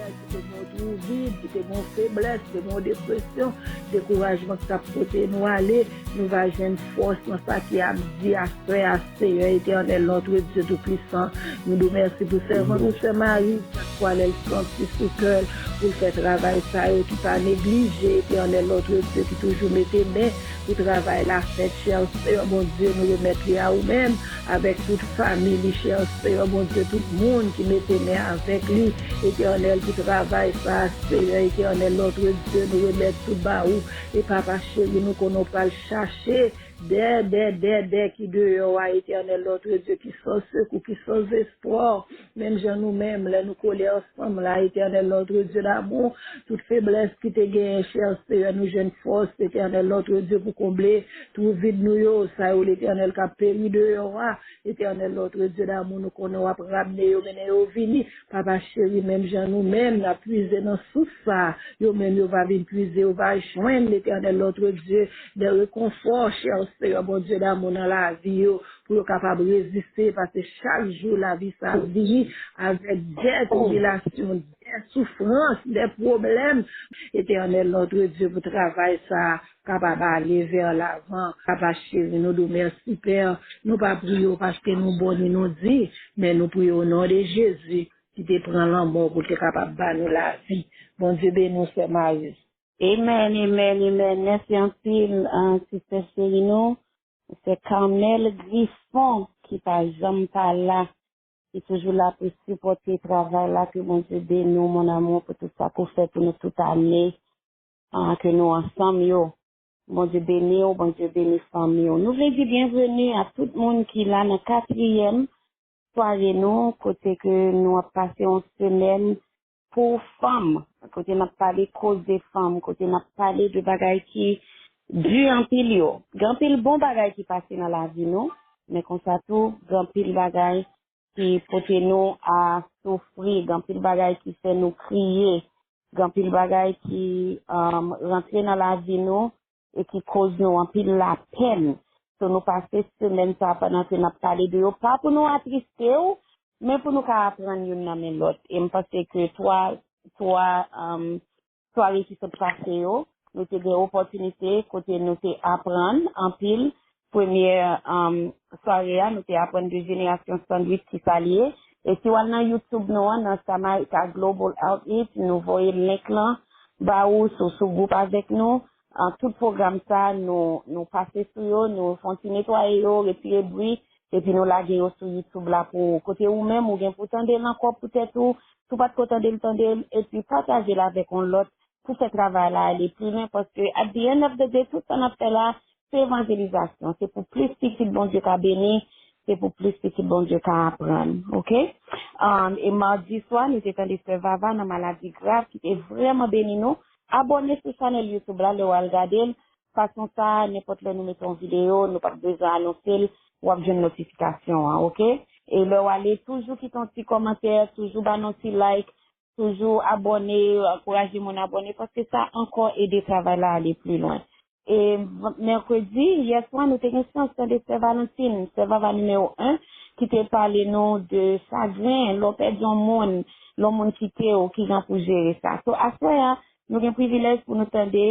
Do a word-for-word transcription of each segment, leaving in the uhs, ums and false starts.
Ki te gen yon twou vid, ki te gen yon feblès, ki te gen yon depresyon, dekourajman ki t ap pote nou ale, nou va jwenn fòs nan sa ki ap di aswè a, Seyè Etènèl, Nòtrèdye Toupisan. Nou di w mèsi pou sèvant ou, Sè Mari, chak fwa lè l santi sou kè l pou l fè travay sa yo, ki pa neglije, Etènèl, Nòtrèdye, ki toujou mete men pou travay la fèt, chè Seyè Bondye, nou remèt li a ou menm, avèk tout fanmi li, chè Seyè Bondye, tout moun ki mete men avèk li, Etènèl, pou travay sa, Seyè Etènèl, Nòtrèdye, nou remèt tout ba ou, e Papa cheri, nou konnen w pral chache dè, dè, dè, dè ki deyò a, Etènèl, Nòtrèdye, ki san sekou, ki san espwa, menm jan nou menm, lè nou kole ansanm la, Etènèl, Nòtrèdye damou, tout feblès ki te genyen, chè Seyè, nou jwenn fòs, Etènèl, Nòtrèdye, pou konble twou vid nou yo, sa yo, Letènèl, k ap peri deyò a, Etènèl, Nòtrèdye damou, nou konnen w ap ramne yo, mennen yo vini, Papa cheri, menm jan nou menm, n ap pwize nan sous sa, yo menm yo va vin pwize, yo va jwenn, Letènèl, Nòtrèdye, de rekonfò, chè Seyè, Bondye damou, nan lavi yo, pou yo kapab reziste, paske chak jou lavi sa ap vini avèk dè tribilasyon, dè soufrans, dè pwoblèm. Etènèl, Nòtrèdye, pou travay sa kapab ale vè lavan. Papa cheri, nou di w mèsi, Pè. Nou pa priye w paske nou bon ni nou di, men nou priye w o non de Jezi, ki te pran lanmò pou l te kapab ba nou lavi. Bondye beni w, Sè Mari. Amen, amen, amen. Mèsi anpil, uh, Sister cheri nou. Sè Carmel Griffon, ki pa janm pa la, ki toujou la pou sipòte travay la. Ke Bondye beni w, mon amour, pou tout sa ke w fè pou nou tout ane, ah, ke nou ansanm yo. Bondye beni w, Bondye beni fanmi w. Nou vle di byenveni a tout moun ki la nan katriyèm sware nou, kote ke nou ap pase yon semèn pou fanm, kote n ap pale koze fanm, kote n ap pale de bagay ki di anpil yo. Gen anpil bon bagay ki pase nan lavi nou, men konsa tou, gen anpil bagay ki pote nou a soufri, gen anpil bagay ki fè nou kriye, gen anpil bagay ki, um, rantre nan lavi nou e ki koz nou anpil lapèn. So, nou pase semèn sa a pandan ke n ap pale de yo, pa pou nou atriste w, men pou nou ka aprann youn nan men lòt. E m panse ke twa, twa, um, sware ki sot pase yo, nou te gen opòtinite kote nou te aprann anpil. Premyè, um, sware a, nou te aprann de jenerasyon sandwich ki sa l ye. E si w al nan YouTube nou an, nan Samarica Global Outreach, nou voye link lan ba ou, si w sou gwoup avèk nou. An tout pwogram sa, nou, nou pase sou yo, nou fè yon ti netwaye yo, retire bri, epi nou lage yo sou YouTube la pou ou. Kote ou menm, ou gen pou tande l ankò pou tèt ou. Si w pa t ko tande l, tande l, epi pataje l avèk yon lòt pou fè travay la ale pi lwen, paske at the end of the day, tout sa n ap fè la, se evanjelizasyon. Se pou plis pitit Bondye ka beni, se pou plis pitit Bondye ka aprann, oke? Um, e madi swa, nou te tande Sè Vava nan maladi grav ki te vrèman beni nou. Abòne sou chanèl YouTube la, lè w al gade l. Fason sa, nenpòt lè nou mete yon videyo, nou p ap bezwen anonse l, w ap jwenn notifikasyon an, oke? E lè w ale, toujou kite yon ti kòmantè, toujou ba nou ti like, toujou abòne, ankouraje moun abòne, paske sa ankò ede travay la ale pi lwen. E v-, mèkredi, yè swa, nou te gen chans tande Sè Valentin, Sè Vava nimewo en, ki te pale nou de chagren, lè w pèdi yon moun, lè yon moun kite w, kijan pou jere sa. So, aswè a, nou gen privilèj pou nou tande,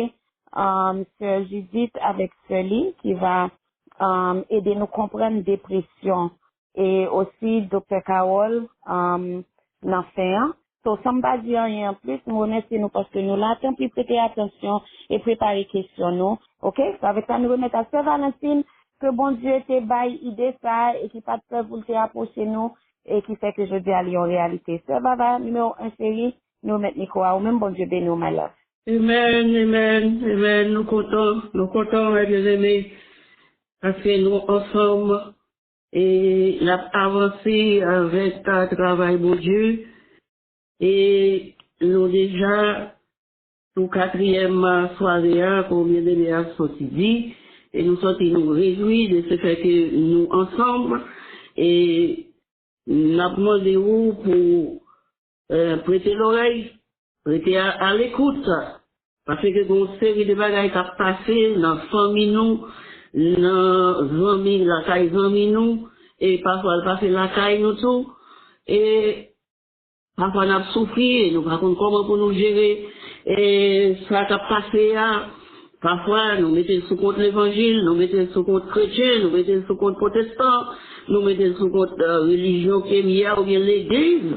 um, Sè Judith avèk sè li, ki va, um, ede nou konprann depresyon. E osi Doktè Carole, um, nan fen an. So, san m pa di anyen anplis, nou remèsye nou paske nou la. Tanpri prete atansyon e prepare kesyon nou. Oke? So, avèk sa, nou remèt a Sè Valentin, ke Bondye te bay ide sa a e ki pa t pè pou l te apwoche nou e ki fè ke jodi a li yon reyalite. Sè Vava, nimewo en cheri, nou remèt mikwo a ou menm. Bondye beni w, my love. Amen, amen, amen. Nou kontan, nou kontan, mes bien-aimés, paske nou ansanm e n ap avanse avèk, a, travay Bondye. E nou deja sou katriyèm sware a, kon byeneme a soti di, e nou santi nou rejwi de se fè ke nou ansanm, e n ap mande ou pou, e, prete lòrèy, rete a, alekout, paske gen yon seri de bagay k ap pase nan fanmi nou, nan zanmi, lakay zanmi nou, e pafwa l pase lakay nou tou. E Pafwa n ap soufri e nou pa konn kòman pou nou jere e sa k ap pase a. Pafwa nou mete l sou kont levanjil, nou mete l sou kont kretyen, nou mete l sou kont pwotestan, nou mete l sou kont eh, relijyon ke m ye a oubyen legliz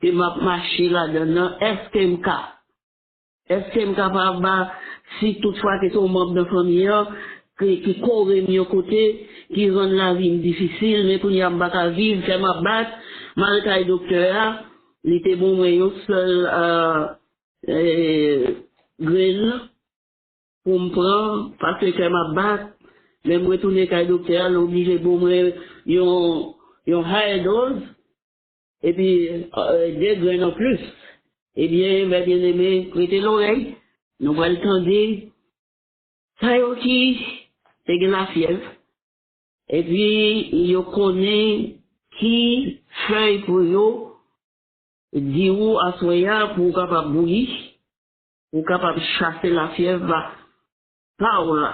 ke m ap mache ladan l nan. Èske m ka Èske m kapab, si toutfwa ke se yon manm nan fanmi an ki, ki kore m yon kote, ki rann lavi m difisil, men kounye a m pa ka viv, kè m ap bat, m al kay doktè a, li te ban mwen yon sèl eh, eh, grenn pou m pran, paske kè m ap bat, lè m retounen kay doktè a, l oblije ban mwen yon, yon high dose, epi eh, de grenn anplis. Ebyen, mè byeneme, prete lorèy, nou pral tande sa yo ki te gen lafyèv, epi yo konnen ki fèy pou yo di ou aswè a pou w kapab bouyi, pou w kapab chase lafyèv pa, pa w la.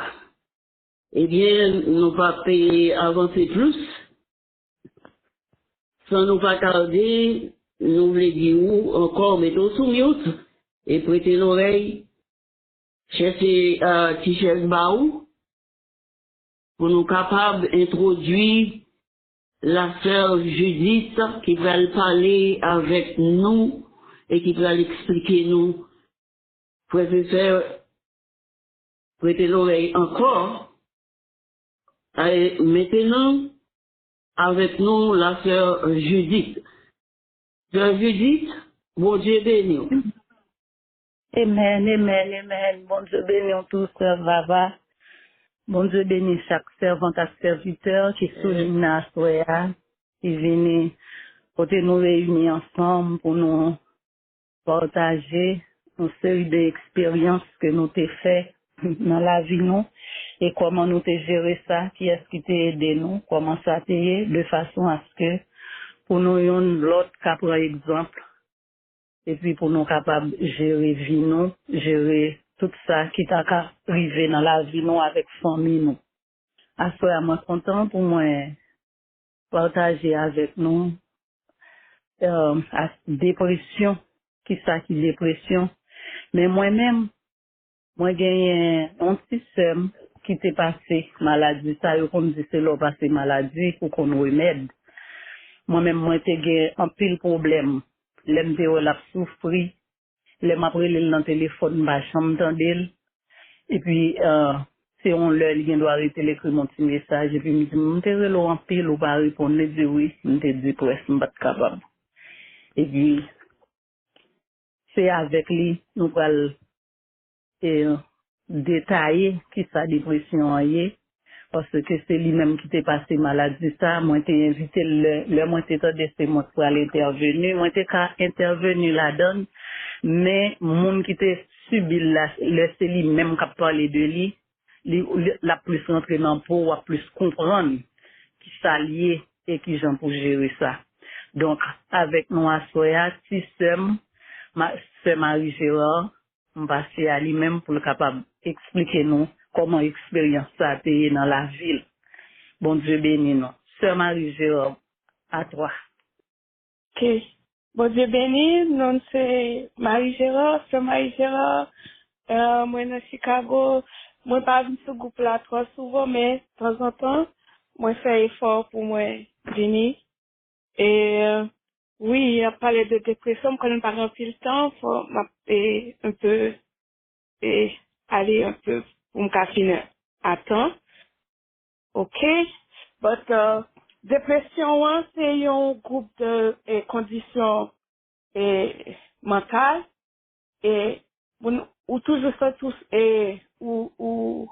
Ebyen, nou p ap avanse plis. San nou pa tade, nou vle di ou ankò mete w sou mute e prete lorèy, chèche ti chèz ba ou pou nou kapab entwodui la sè Judith ki pral pale avèk nou e ki pral eksplike nou. Frè e sè, prete lorèy ankò. Mentenan, avèk nou la sè Judith. Sè Judith, Bondye beni w. Amen, amen, amen. Bondye beni w tou, sè Vava. Bondye beni chak sèvant ak sèvitè ki sou liy nan aswè a, ki vini kote nou reyini ansanm pou nou pataje yon seri de eksperyans ke nou te fè nan lavi nou e kòman nou te jere sa, kiyès ki te ede nou, kòman sa te ye, de fason aske pou nou youn lòt ka pran egzanp, epi pou nou kapab jere vi nou, jere tout sa ki ta ka rive nan lavi nou avèk fanmi nou. Aswè a mwen kontan pou mwen pataje avèk nou depresyon, kisa ki depresyon. Men mwen menm, mwen genyen yon ti sè m ki te pase maladi sa, yo konn di se lè w pase maladi ou konn remèd. Mwen menm mwen te gen anpil pwoblèm. Lè m te wè l ap soufri, lè m ap rele l nan telefòn m pa janm tande l. Epi se yon lè li gen dwa rete l ekri m yon ti mesaj epi m di m te rele w anpil ou pa reponn, li di wi, m te deprès, m pa t kapab. Epi se avèk li nou pral detaye kisa depresyon an ye, paske se li menm ki te pase maladi sa, mwen te envite l lè, lè mwen te tande se mwen k pral entèveni, mwen te ka entèveni ladan l, men moun ki te sibi l la, lè se li menm k ap pale de li, li, li, l ap plis rantre nan po, w ap plis konprann kisa l ye e kijan pou jere sa. Donk, avèk nou aswè a, ti sè m, ma, sè Marie Gérard, m pase a li menm pou l kapab eksplike nou kòman eksperyans sa te ye nan lavi l. Bondye beni nou. Sè Marie Gérard, à toi. Ok. Bondye beni, non m se Marie Gérard, sè Marie Gérard. Euh, mwen nan Chicago. Mwen pa vin sou gwoup la twò souvan, men tanzantan, mwen fè efò pou mwen vini. E wi, y ap pale de depresyon, m konnen m pa gen anpil tan, fò m ap e, un peu, e, ale un peu pou m ka fini a tan. Ok? But, uh, depresyon an se yon gwoup de e, kondisyon e, mantal e moun ou toujou santi w e, ou, ou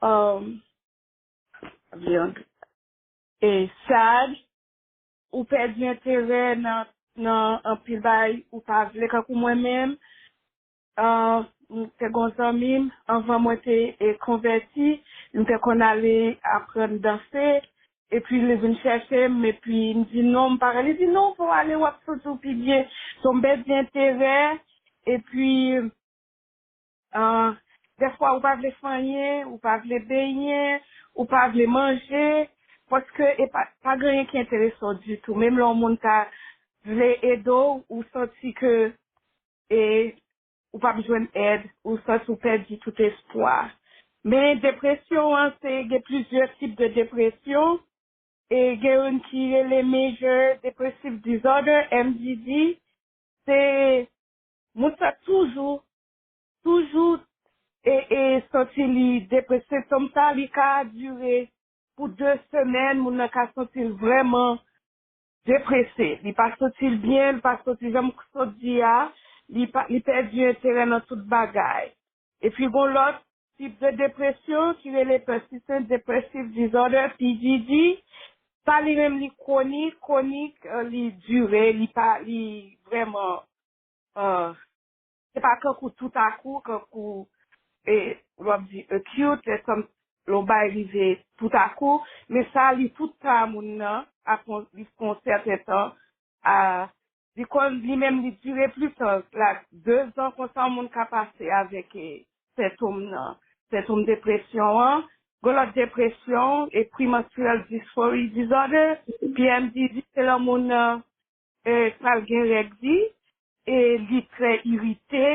um, e sad, ou pèdi enterè nan, nan anpil bagay ou pa vle, kankou mwen menm, uh, m te gon zanmi m, anvan mwen te e, konvèti, m te konn ale aprann danse, epi li vin chèche m, epi m di non, m pa ka, li di non, fò w ale, w ap santi w pi byen. So m pèdi enterè, epi Dèfwa ou pa vle fè anyen, ou pa vle benyen, ou pa vle manje, paske e pa, pa gen anyen ki enterese w ditou. Menm lè yon moun ta, vle ede w, ou santi ke e, ou p ap jwenn èd, ou santi w pèdi tout espwa. Men depresyon an, se gen plizyè tip de depresyon. E gen youn ki rele Major Depressive Disorder, M D D. Se moun sa toujou, toujou e, e santi li deprese. Sentòm sa, li ka dire pou de semèn, moun nan ka santi l vrèman deprese. Li pa santi l byen, li pa santi, jan m sot di a, li pa, li pèdi enterè nan tout bagay. Epi gon lòt tip de depresyon ki rele Persistent Depressive Disorder, P D D. Sa li menm li kwonik, kwonik, eh, li dire, li pa, li vrèman, eh, se pa kankou toutakou, kankou, e, w ap di acute, lè yon bagay rive toutakou, men sa li tout tan moun nan, a, li fè yon sèten tan, a, li konn, li menm li dire plis, la, de zan konsa yon moun ka pase avèk, e, sentòm nan, sentòm depresyon an. Gen lòt depresyon, e, premenstrual dysphoria disorder, P M D D, se lè moun nan, e, pral gen règ li, e li trè irite,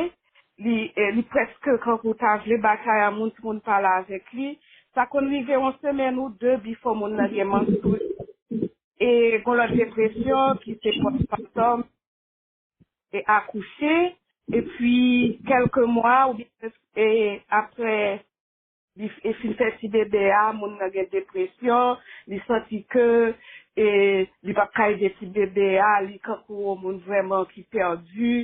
li, e, li prèske kankou ta vle batay a moun, si moun pale avèk li. Sa konn rive yon semèn ou de before moun nan gen manstri. E gon lòt depresyon ki se postpartum, e akouche, epi kèlke mwa oubyen e apre li f- e fin fè ti bebe a, moun nan gen depresyon, li santi ke e li p ap ka ede ti bebe a, li kankou yon moun vrèman ki pèdi.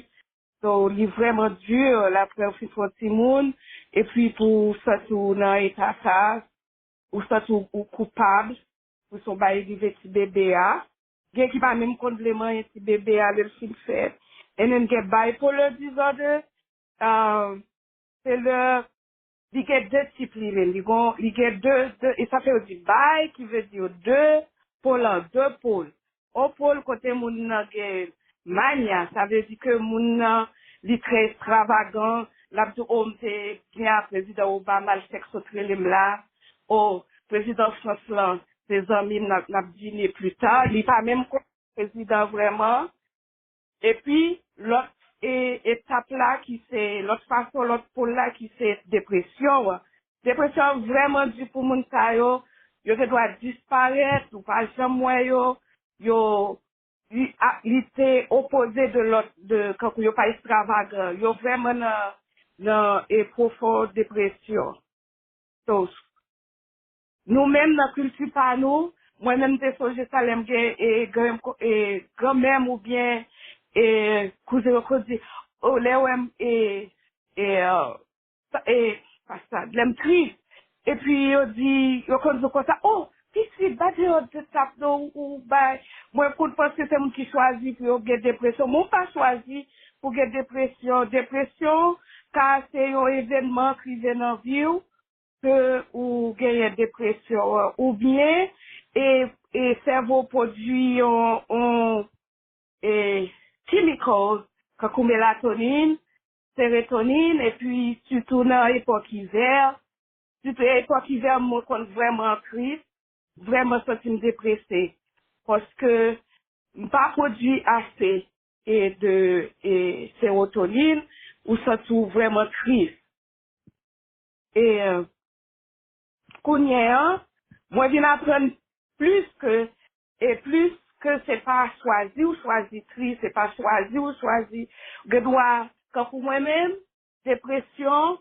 So, li vrèman di, l apre w fin fè yon timoun, epi pou w santi w nan eta sa, ou santi w, ou koupab, pou se yon bagay rive ti bebe a. Gen ki pa menm konn vle manyen ti bebe a lè l fin fèt. And then gen bipolar disorder, um, se lè li gen de tip li menm. Li gon, li gen de, de, e sa fè yo di bi, ki vle di de, polar, de pol. On pol kote moun nan gen manya, sa vle di ke moun nan, li trè ekstravagan, l ap di, o, m te byen a prezidan Obama, l fèk sot rele m la, o, prezidan Frans lan, se zanmi m, n ap, n ap dine pli ta, li pa menm konn prezidan vrèman. Epi, lòt e, etap la ki se, lòt fason, lòt pol la ki se depresyon an. Depresyon an vrèman di pou moun sa yo, yo gen dwa disparèt, ou pa janm wè yo, yo, li, a, li te opoze de lòt, de, kankou yo pa ekstravagan, yo vrèman nan, nan e pwofon depresyon. So, nou menm nan kilti pa nou, mwen menm te sonje sa lè m gen e, gran, e, granmè m oubyen e, kouzen yo konn di, o, lè yo wè m e, e, e, pa sa, lè m tris. Epi yo di, yo konn di konsa, o, pitit, ba deyò de tap non, ou, ou bay. Mwen konn panse se moun ki chwazi pou yo gen depresyon. Men w pa chwazi pou gen depresyon. Depresyon, ka se yon evènman ki rive nan vi w, ke ou genyen depresyon an, oubyen e, e sèvo w pwodui yon, yon e, chemical, kankou melatonin, serotonin, epi sitou nan epòk ivè, sitou epòk ivè, mwen konn vrèman tris, vrèman santi m deprese, paske m pa pwodui ase e de e serotonin, ou santi w vrèman tris. E kounye a, mwen vin aprann plis ke, e plis ke se pa chwazi w chwazi tris, se pa chwazi w chwazi, gen dwa, kankou mwen menm, depresyon,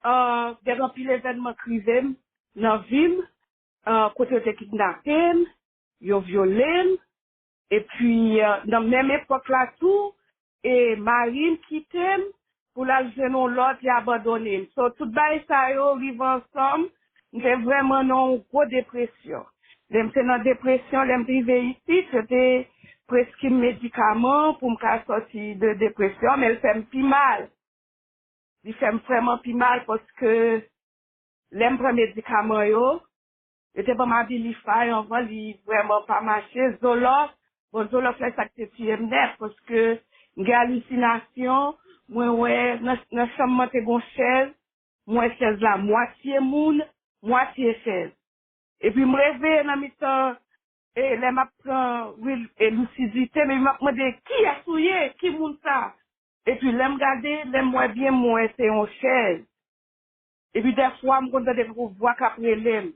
e, gen anpil evènman k rive m nan vi m, e, kote yo te kidnape m, yo vyole m, epi, e, nan menm epòk la tou, e mari m kite m pou l al jwenn yon lòt, li abandone m. So, tout bagay sa yo rive ansanm, m te vrèman nan yon gwo depresyon. Lè m te nan depresyon, lè m rive isit, yo te preskri m medikaman pou m ka sòti de depresyon, men l fè m pi mal. Li fè m vrèman pi mal paske lè m pran medikaman yo, yo te ban m Abilify anvan, li vrèman pa mache. Zoloft, bon, Zoloft la sa k te tiye m nèt paske m gen alisinasyon, mwen wè nan, nan chanm mwen te gon chèz, m wè chèz la mwatye moun, mwatye chèz. Epi m reveye nan mitan e lè m ap pran wi, e lisidite, men m ap mande, "Kiyès ou ye? Ki moun sa?" Epi lè m gade, lè m wè byen, m wè se yon chèz. Epi dèfwa, m konn tande tankou vwa k ap rele m.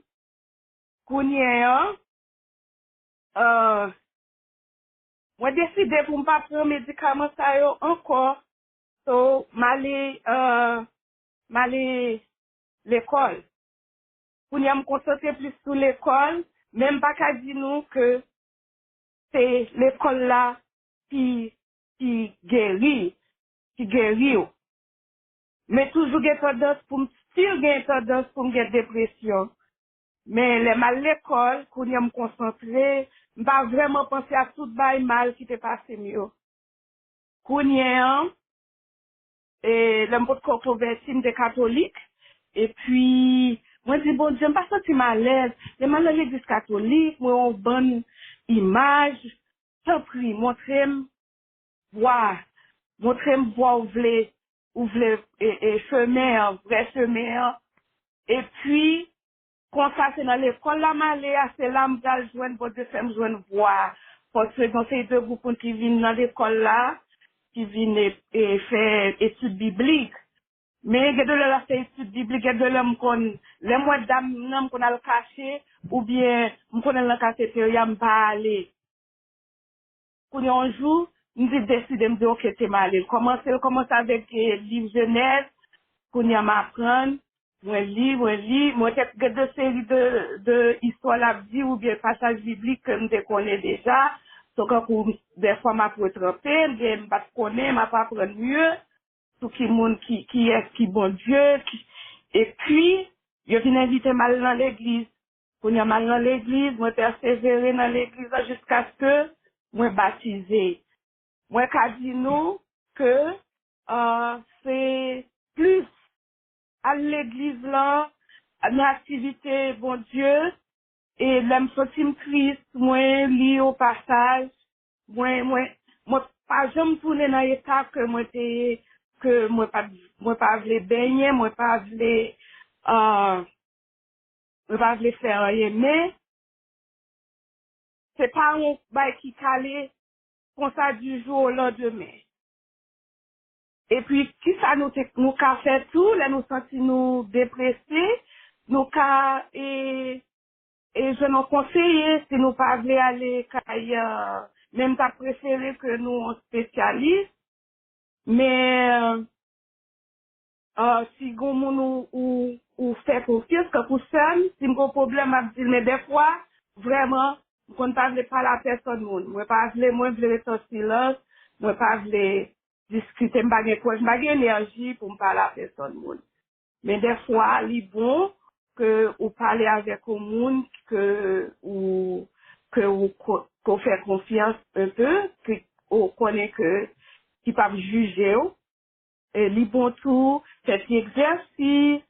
Kounye an, euh, mwen deside pou m pa pran medikaman sa yo ankò. So, m ale, euh, m ale lekòl. Kounye a, m konsantre plis sou lekòl, men m pa ka di nou ke se lekòl la ki, ki geri, ki geri w. Men toujou gen tandans pou m still gen tandans pou m gen depresyon. Men lè m al lekòl, kounye a m konsantre, m pa vrèman panse a tout bay mal ki te pase m yo. Kounye an, e, lè m potko konvèti, m te katolik. Epi, mwen di, "Bondye, m pa santi m alèz." Lè m al nan legliz katolik, mwen wè yon bann imaj, "Tanpri, montre m vwa. Montre m vwa ou vle, ou vle, e, e, chemen an, vrè chemen an." Epi, konsa, se nan lekòl la m ale a, se la m pral jwenn, Bondye fè m jwenn vwa a. Paske gen yon seri de gwoup moun ki vin nan lekòl la, ki vin e, e fè etid biblik. Men gen de lè l ap fè etid biblik, gen de lè m konn, lè m wè dam nan, m konn al kache, oubyen m konn al nan kafeterya, m pa ale. Kounye a yon jou, m di, deside, m di, "Oke, te m ale." L kòmanse, l kòmanse avèk, eh, liv Jenèz. Kounye a m aprann, mwen li, mwen li, mwen te gen de seri de, de istwa l ap di oubyen pasaj biblik ke m te konnen deja. So, kankou, dèfwa m ap retranpe, oubyen m pa t konnen, m ap aprann mye sou ki moun, ki, kiyès ki Bondye, ki, epi, yo vin envite m al nan legliz. Kounye a m al nan legliz, mwen pèsevere nan legliz la jiskaske mwen batize. Mwen ka di nou ke, euh, se plis al legliz lan, nan aktivite Bondye, e lè m santi m tris, mwen li yon pasaj, mwen, mwen, mwen pa janm tounen nan eta ke mwen te ye, ke mwen pa, mwen pa vle benyen, mwen pa vle, euh, mwen pa vle fè anyen, men se pa yon bay ki kale konsa du jour au lendemain. Epi, kisa nou te, nou ka fè tou, lè nou santi nou deprese, nou ka, e, e jwenn yon konseye, si nou pa vle ale kay, euh, men m ta prefere ke nou yon espesyalis. Men, euh, si gon moun ou, ou, ou fè konfyans, kankou sè m, si m gon pwoblèm, m ap di l, men dèfwa, vrèman, m konn pa vle pale a pèsòn moun. Mwen pa vle, mwen vle ret an silans, mwen pa vle diskite, m pa gen kouwaj, m pa gen enèji pou m pale a pèsòn moun. Men dèfwa, li bon ke ou pale avèk yon moun ke ou, ke ou ko-, ke ou fè konfyans un peu, ke ou konnen ke ki p ap jije w. E li bon tou, fè ti egzèsis,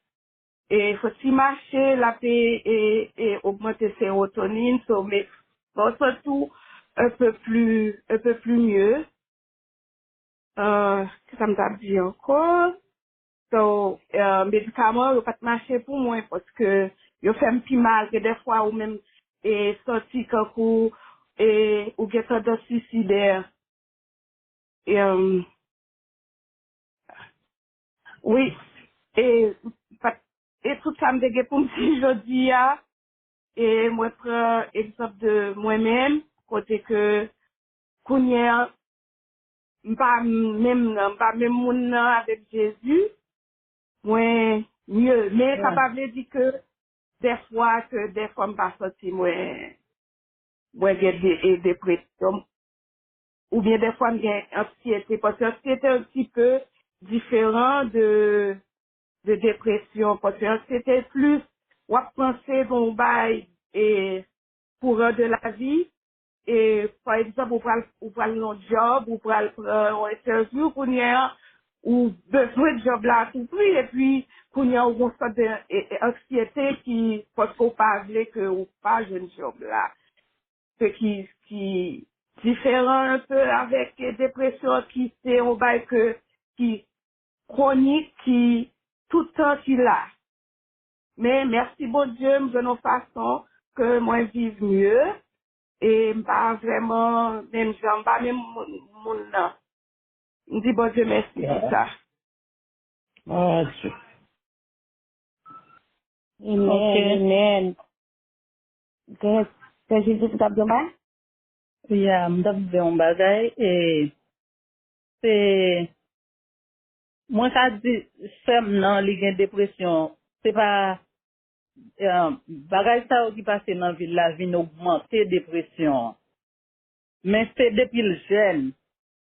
e fè ti mache, l ap e, e, e ogmante serotonin, so, men, bon, santi w un peu plus, un peu plus mieux. Euh, kisa m t ap di ankò? So, euh, medikaman yo pa t mache pou mwen, paske yo fè m pi mal, ke dèfwa ou menm, e, santi kankou, e, ou gen tandans suisidè. E, euh, wi, e, pa, e tout sa m te gen pou m di jodi a, e mwen pran egzanp de mwen menm, kote ke kounye a, m pa menm nan, m pa menm moun nan avèk Jezi, mwen mye. Men sa pa vle di ke dèfwa, ke dèfwa m pa santi mwen, mwen gen de, e depresyon. Oubyen dèfwa m gen anksiyete, paske anksiyete un petit peu diferan de, de depresyon, paske anksiyete plis, w ap panse gon bay, e, courant de la vie, e, pa egzanp, ou pral, ou pral nan yon job, ou pral pran yon entèvyou, kounye a, ou bezwen job la a tou pri, epi kounye a, ou gon sòt de, e, e, anksiyete ki, paske ou pa vle ke ou pa jwenn job la. Se ki, ki diferan un peu avèk, e, depresyon ki se yon bay ke, ki kwonik, ki tout tan ki la. Men, mèsi Bondye, m jwenn yon fason ke mwen viv mye. E m pa vrèman menm jan, m pa menm moun, moun nan. M di Bondye mèsi pou sa. Mon Dieu. Amen, amen. Sè Jezi, ou t ap di yon bagay? Ya, m t ap di yon bagay. E se, mwen ka di, sè m nan, li gen depresyon. Se pa, eh, bagay sa yo ki pase nan vil la vin ogmante depresyon an. Men se depi l jèn,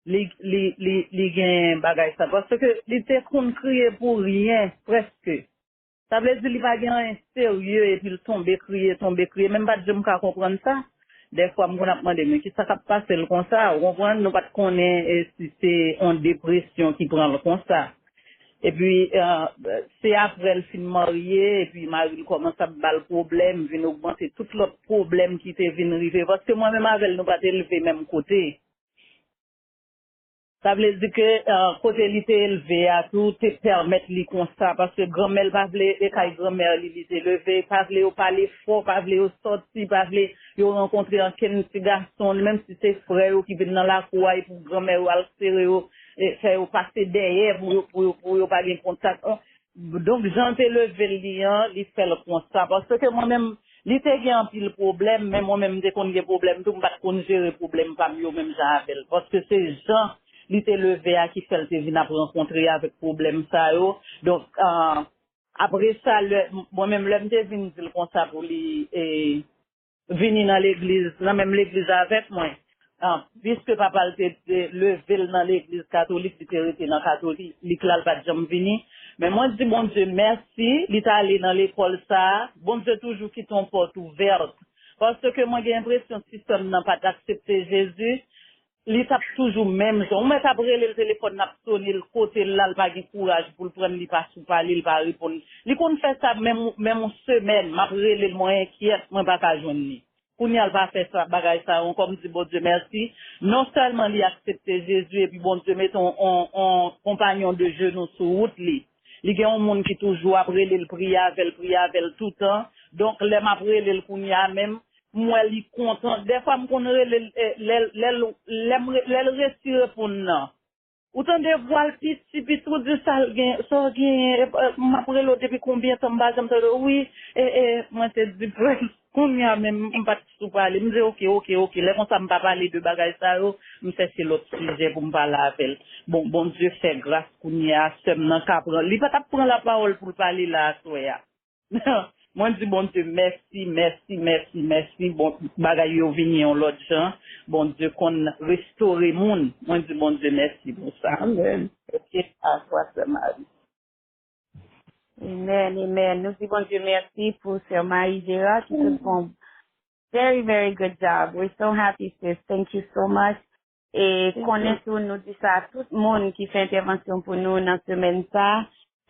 li, li, li, li gen bagay sa. Paske li te konn kriye pou ryen, prèske. Sa vle di li pa gen anyen serye epi l tonbe kriye, tonbe kriye. Men m pa t janm ka konprann sa. Dèfwa m konn ap mande, men kisa k ap pase l konsa? Ou konprann? Nou pa t konnen e, si se yon depresyon ki pran l konsa. Epi, eh, se apre l fin marye, epi mari l kòmanse ap ba l pwoblèm, vin ogmante tout lòt pwoblèm ki te vin rive. Paske mwen menm avè l, nou pa t elve menm kote. Sa vle di ke eh, kote li te elve a tou te pèmèt li konsa, paske granmè l pa vle, e kay granmè li li te leve, pa vle yo pale fò, pa vle yo sòti, pa vle yo rankontre ankenn ti gason, menm si se frè yo ki vin nan lakou a, e pou granmè yo al sere yo, e fè yo pase dèyè pou yo, pou yo, pou yo pa gen kontak. Donk, jan l te leve l li an, li fè l konsa. Paske mwen menm, li te gen anpil pwoblèm, men mwen menm, m te konn gen pwoblèm tou, m pa t konn jere pwoblèm pa m yo menm jan avè l. Paske se jan li te leve a ki fè l te vin ap rankontre avèk pwoblèm sa yo. Donk, ah, apre sa, lè, mwen menm, lè m te vin di l konsa pou li, e, vini nan legliz, nan menm legliz avèk mwen. Ah, piske papa l te, te leve l nan legliz katolik, li te rete nan katolik la, l pa t janm vini. Men mwen di Bondye mèsi, li t ale nan lekòl sa a. Bondye toujou kite yon pòt ouvèt. Paske mwen gen enpresyon si sè m nan pa t aksepte Jezi, li t ap toujou menm jan. Ou mèt ap rele l, telefòn nan ap sone, l kote l la, l pa gen kouraj pou l pran l, li pa sou pale, li pa reponn. Li konn fè sa menm, menm yon semèn, m ap rele l, mwen enkyèt, mwen pa ka jwenn li. Kounye a l pa fè sa, bagay sa yo ankò, m di Bondye mèsi. Non sèlman li aksepte Jezi epi Bondye mete yon, yon, yon konpanyon de jenou sou wout li. Li gen yon moun ki toujou ap rele l, priye avè l, priye avè l toutan. Donk, lè m ap rele l kounye a menm, m wè li kontan. Dèfwa, m konn rele l, eh, lè, lè, lè, lè m re- lè l resi reponn nan. Ou tande vwa l piti piti, ou di sa l gen, sa w genyen, e, e, m ap rele w depi konbyen tan m pa janm tande w, wi, e, e, mwen te di prens, kounye a menm, m pa t sou pale, m di oke, oke, oke, lè konsa m pa pale de bagay sa yo, m chèche lòt sijè pou m pale avè l. Bon, Bondye fè gras kounye a, sè m nan ka pran, li pa t ap pran lapawòl pou l pale la aswè a. Mwen di Bondye mèsi, mèsi, mèsi, mèsi. Bon, bagay yo vini yon lòt jan. Bondye konn restore moun. Mwen di Bondye mèsi pou sa. Amèn. Ok, aswa sè Mari. Amen, amen. Nou di Bondye mèsi pou sè Mari Jera ki te fè yon very, very good job. We're so happy, sis. Thank you so much. E konnen tou nou di sa a tout moun ki fè entèvansyon pou nou nan semèn sa a,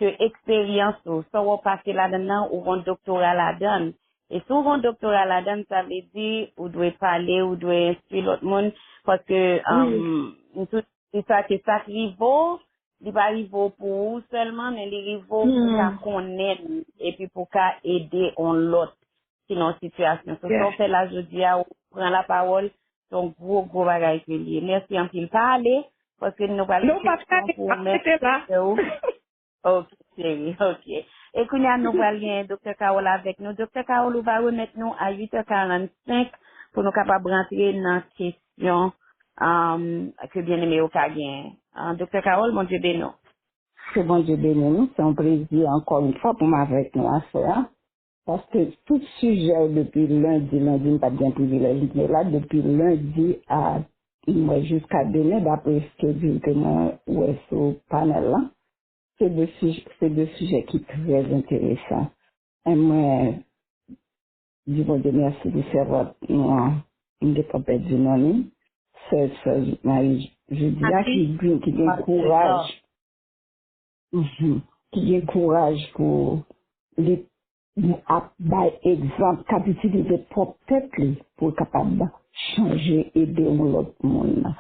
ke eksperyans ou, sa w pase ladan l nan, ou gon doktora ladan l. E si w gon doktora ladan l, sa vle di ou dwe pale, ou dwe enstwi lòt moun, paske um, m toujou di sa ke sa k rive w, li pa rive w pou ou sèlman, men li rive w pou w ka konnen l, epi pou w ka ede yon lòt ki nan yon sitiyasyon. So, sa w fè la jodi a, ou pran lapawòl, se yon gwo, gwo bagay ke l ye. Mèsi anpil. Pa ale, paske nou pral gen kesyon pou ou, men ou. Ok, cheri, ok. E kounye a, nou pral gen Doktè Carole avèk nou. Doktè Carole, ou va remèt nou a uit è karannsenk pou nou kapab rantre nan kesyon um, ke byeneme yo ka genyen. Uh, Doktè Carole, Bondye beni w. Ke Bondye beni nou. Se yon plezi ankò yon fwa pou m avèk nou aswè a. Paske tout sijè yo depi lendi, lendi m pa t gen privilèj m te la, depi lendi a mwen jiska demen, dapre skedjil ke mwen wè sou panèl la, se de sijè, se de sijè ki trè enteresan. E mwen di Bondye mèsi pou sèvant nou an, m gentan pèdi non li, sè, sè Marie Judia, ki, ki gen kouraj. Mhm. Ki gen kouraj pou li ap bay egzanp, k ap itilize pwòp tèt li pou l kapab chanje, ede yon lòt moun.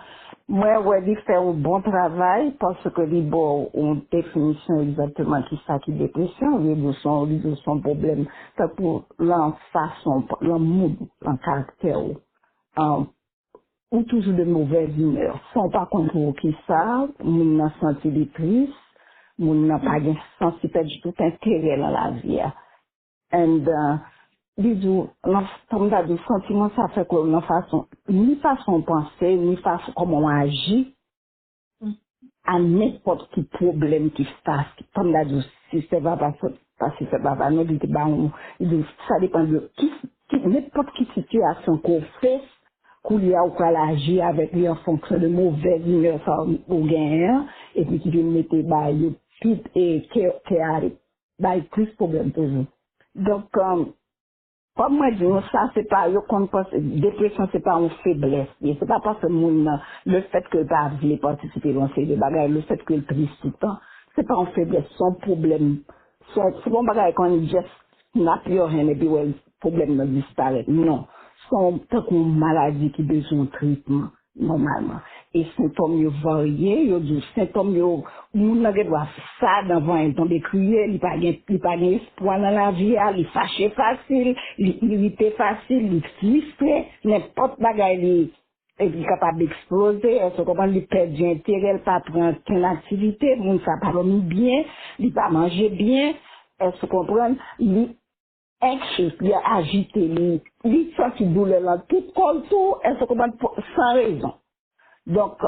Mwen wè li fè yon bon travay paske li ba w yon definisyon egzakteman kisa ki depresyon, li di w se yon, li di w se yon pwoblèm tankou lan fason, lan mood, lan karaktè w. An, ou toujou de movèz imè. San w pa konn poukisa, moun nan santi li tris, moun nan pa gen sans, li pèdi tout enterè nan lavi a. And uh, li di w, nan, kòm ta di w, santiman sa fè ke w nan fason, ni fason w panse, ni fason kòman w aji a nenpòt ki pwoblèm ki fas, kòm ta di w, si se pa pa sòt pa si se pa pa nou, li te ba yon, li di w, sa depan de ki, ki nenpòt ki sitiyasyon ke w fes, koulye a ou pral aji avèk li an fonksyon de movèz imè sa ou genyen an, epi ki vin mete ba yo pit e kè kè a bay plis pwoblèm toujou. Donk, um, kòm mwen di nou sa, se pa yo konn panse, depresyon se pa yon feblès li ye. Se pa paske moun nan, le fèt ke l pa vle patisipe nan yon seri de bagay, le fèt ke l tris toutan, se pa yon feblès, se yon pwoblèm. Se yon, se pa yon bagay kon just snap your hand epi wè pwoblèm nan disparèt. Non. Se yon, tankou yon maladi ki bezwen yon tretman nòmalman. E sentòm yo varye, yo di w sentòm yo, moun nan gen dwa sa dan vanyen tonbe kriye, li pa gen, li pa gen espwa nan lavi a, li fache fasil, li irite fasil, li fristre, nenpòt bagay li, e li kapab eksploze, èske w konprann, li pèdi enterè, li pa pran okenn aktivite, moun sa pa dòmi byen, li pa manje byen, èske w konprann, li anxious, li ajite, li, li santi doulè nan tout kò l tou, èske w konprann, san rezon. Donk,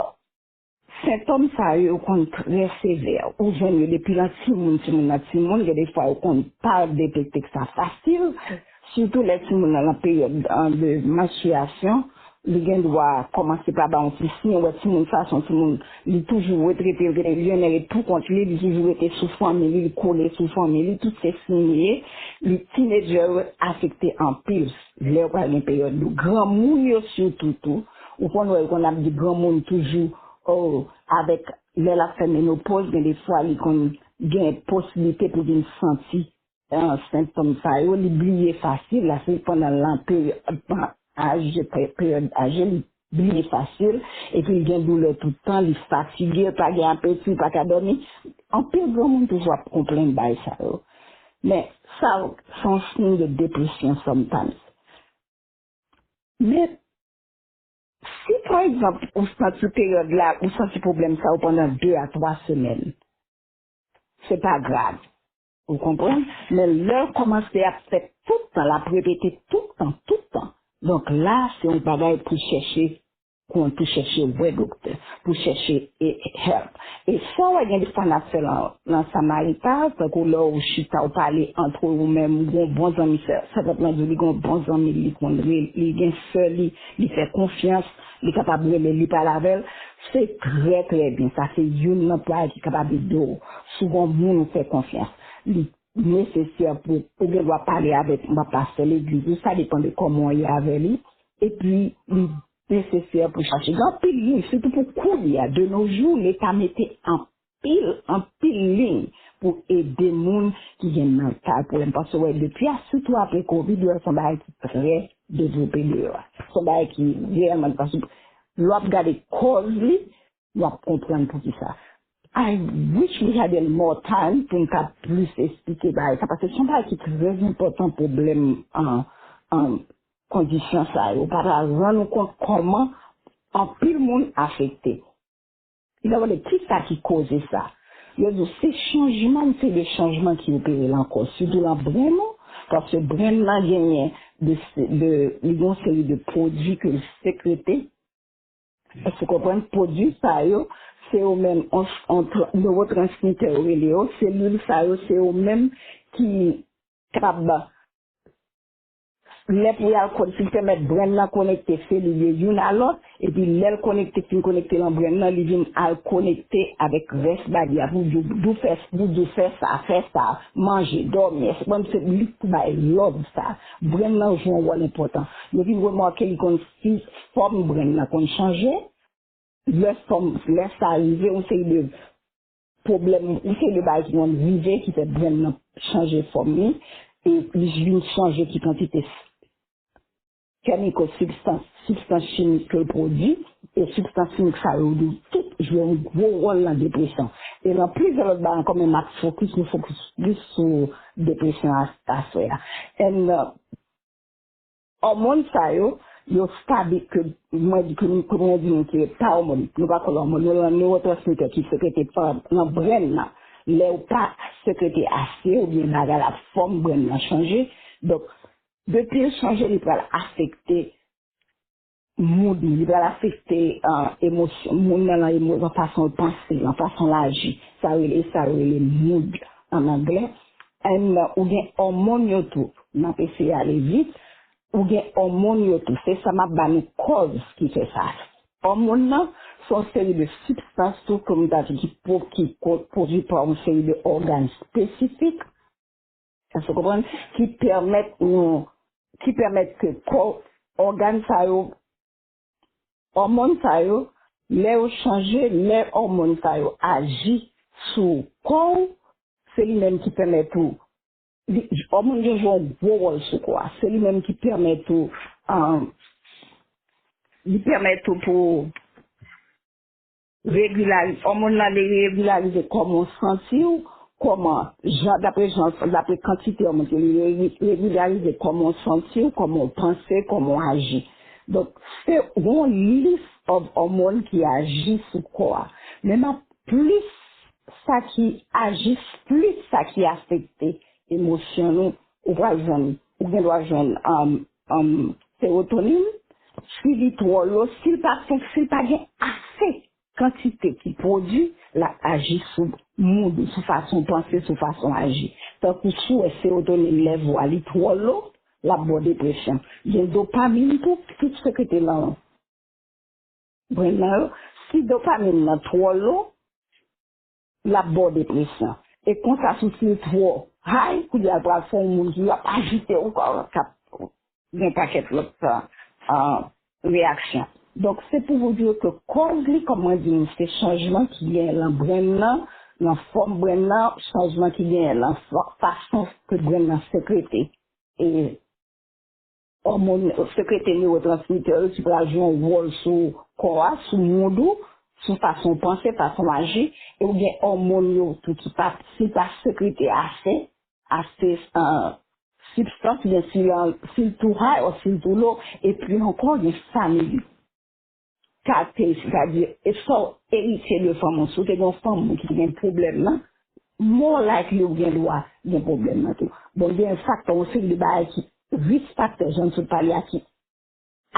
sentòm sa yo konn trè sevè. Ou jwenn yo depi nan timoun, timoun nan timoun, gen de fwa yo konn pa detekte sa fasil, sitou lè timoun nan nan peryòd an, de manstriyasyon, li gen dwa kòmanse pa ba yon ti siy, ou wè timoun sa se yon timoun, li toujou retrete, li gen, li gen lè ret pou kont li, li toujou rete sou fanmi li, li kole sou fanmi li, tout se siy li ye, li teenager yo afekte anpil lè yo pral gen peryòd yo. Granmoun yo sitou tou, ou konn wè yo konn ap di granmoun toujou, oh, avèk lè l ap fè menopoz, gen de fwa li konn gen posiblite pou vin santi an, sentòm sa yo, li bliye fasil, la se pandan lan peryòd, aj, pe- peryòd aje, li bliye fasil, epi li gen doulè tout tan, li fatige, pa gen apeti, pa ka dòmi. Anpil granmoun toujou ap konplenn bagay sa yo. Men, sa, se yon siy de depresyon sometimes. Men, si, pa egzanp, ou santi peryòd la, ou santi pwoblèm sa yo pandan de a twa semèn, se pa grav. Ou konprann? Men lè l kòmanse ap fèt tout tan, l ap repete tout tan, tout tan. Donk la, se yon bagay pou chèche, pou chèche wè doktè, pou chèche e, help. E sa w wè gen de fwa n ap fè lan, lan Samarita, tankou lè w chita w pale antre w menm, ou gon bon zanmi, sè, sèvant lan di w li gon bon zanmi, li konn re, li gen sè li, li fè konfyans, li kapab rele, li pale avè l, se trè, trè byen. Sa se youn nan bagay ki kapab ede w. Si w gon moun ou fè konfyans, li nesesè pou ou gen dwa pale avèk yon pastè legliz ou, sa depann de kòman w ye avè li, epi li nesesè pou chache. Gen anpil liy, sitou pou kounye a, de nos jours, Leta mete anpil, anpil liy pou ede moun ki gen mental pwoblèm. Paske wè, depi a, sitou apre kovid, yo wè se yon bagay ki trè devlope deyò a. Se yon bagay ki reyèlman, paske lè w ap gade kòz li, w ap konprann poukisa. I wish we had a more time pou m ka plis esplike bagay sa, paske se yon bagay ki trè enpòtan, pwoblèm an, an kondisyon sa yo. Ou pa ta rann ou kont kòman anpil moun afekte. Li ta mande kisa ki koze sa. Yo di w se chanjman, se de chanjman ki opere lan kò, sitou lan brenn ou, paske brenn lan genyen de, de, li gen yon seri de pwodui ke l sekrete. Èske w konprann? Pwodui sa yo, se yo menm, on, on, tra- newotransmitè yo rele yo, selil sa yo, se yo menm ki kapab, lè pou y al kon- ki pèmèt brenn lan konekte selil yo youn a lòt, epi lè l konekte, fin konekte lan brenn lan, li vin al konekte avèk rès bagay a pou di w, di w fè, pou di w fè sa, fè sa, manje, dòmi, èske w konprann? Se li ki bay lòd sa. Brenn lan jwe yon wòl enpòtan. Yo vin remake li konn si fòm brenn nan konn chanje, lè fòm, lè sa rive, yon seri de pwoblèm, yon seri de bagay ki konn rive, ki fè brenn nan chanje fòm li, e li vin chanje ki kantite kèmiko, sibstans, sibstans chimik ke l pwodui, e sibstans chimik sa yo, yo tout jwe yon gwo wòl nan depresyon. E nan plizyè lòt bagay ankò, men m ap fokis, nou fokis plis sou depresyon a, aswè a. And, uh, òmòn sa yo, yo stabil, ke mwen di, ke nou, ke mwen di nou ke pa òmòn, nou pa kwè nan òmòn, nou nan newotransmitè ki sekrete pa, nan brenn nan. Lè yo pa sekrete ase oubyen bagay la fòm brenn nan chanje. Donk, depi l chanje, li pral afekte mood li, li pral afekte, ah, emosyon moun nan, nan emo-, nan fason l panse, nan fason l aji. Sa rele, sa rele mood an anglè. And, uh, ou gen òmòn yo tou, n ap eseye ale vit, ou gen òmòn yo tou. Se sa m ap ba nou kòz ki fè sa. Òmòn nan, se yon seri de sibstans tou, kòm m ta di, ki po-, ki ko-, pwodui pa yon seri de ògàn espesifik. Èske w konprann? Ki pèmèt nou, ki pèmèt ke kò, ògàn sa yo, òmòn sa yo, lè yo chanje, lè òmòn sa yo aji sou kò w, se li menm ki pèmèt ou, li, òmòn yo jwe yon gwo wòl sou kò a. Se li menm ki pèmèt ou, um, li pèmèt ou pou regilarize, òmòn nan li regilarize kòman w santi w, kòman, jan, daprè jan, daprè kantite òmòn ke li regi-, regilarize kòman w santi w, kòman w panse, kòman w aji. Donk, se yon list of òmòn ki aji sou kò a. Men m ap plis sa ki aji, plis sa ki afekte emosyon nou, ou pral jwenn, ou gen dwa jwenn, um, um, sewotonin, si li twò lo, si l pa fonk-, si l pa gen ase kantite ki pwodui, l ap aji sou mood ou, sou fason w panse, sou fason w aji. Tankou si w wè sewotonin level a li twò lo, l ap ba w depresyon. Gen dopamin tou, ki sekrete nan brenn nan yo. Si dopamin nan twò lo, l ap ba w depresyon. E konsa, si w twò high, kounye a l pral fè yon moun ki ap ajite w, k ap gen pakèt lòt, ah, reyaksyon. Donk, se pou w di ke kòz li, kòm mwen di nou, se chanjman ki genyen nan brenn nan, nan fòm brenn nan, chanjman ki genyen nan fa-, fason ke brenn nan sekrete e òmòn, sekrete newotransmitè yo ki pral jwe yon wòl sou kò a, sou mood ou, sou fason w panse, fason w aji, e ou gen òmòn yo tou ki pa, si pa sekrete ase, ase, ah, sibstans, oubyen si l, si l too high or si l too low, epi ankò gen famili. Karakteristik, sètadi, e sa w eritye de fanmi w. Si w te gen yon fanmi w ki te gen pwoblèm nan, more likely ou gen dwa gen pwoblèm nan tou. Bon, gen faktè, yon seri de bagay ki, risk factor, jan m sot pale a, ki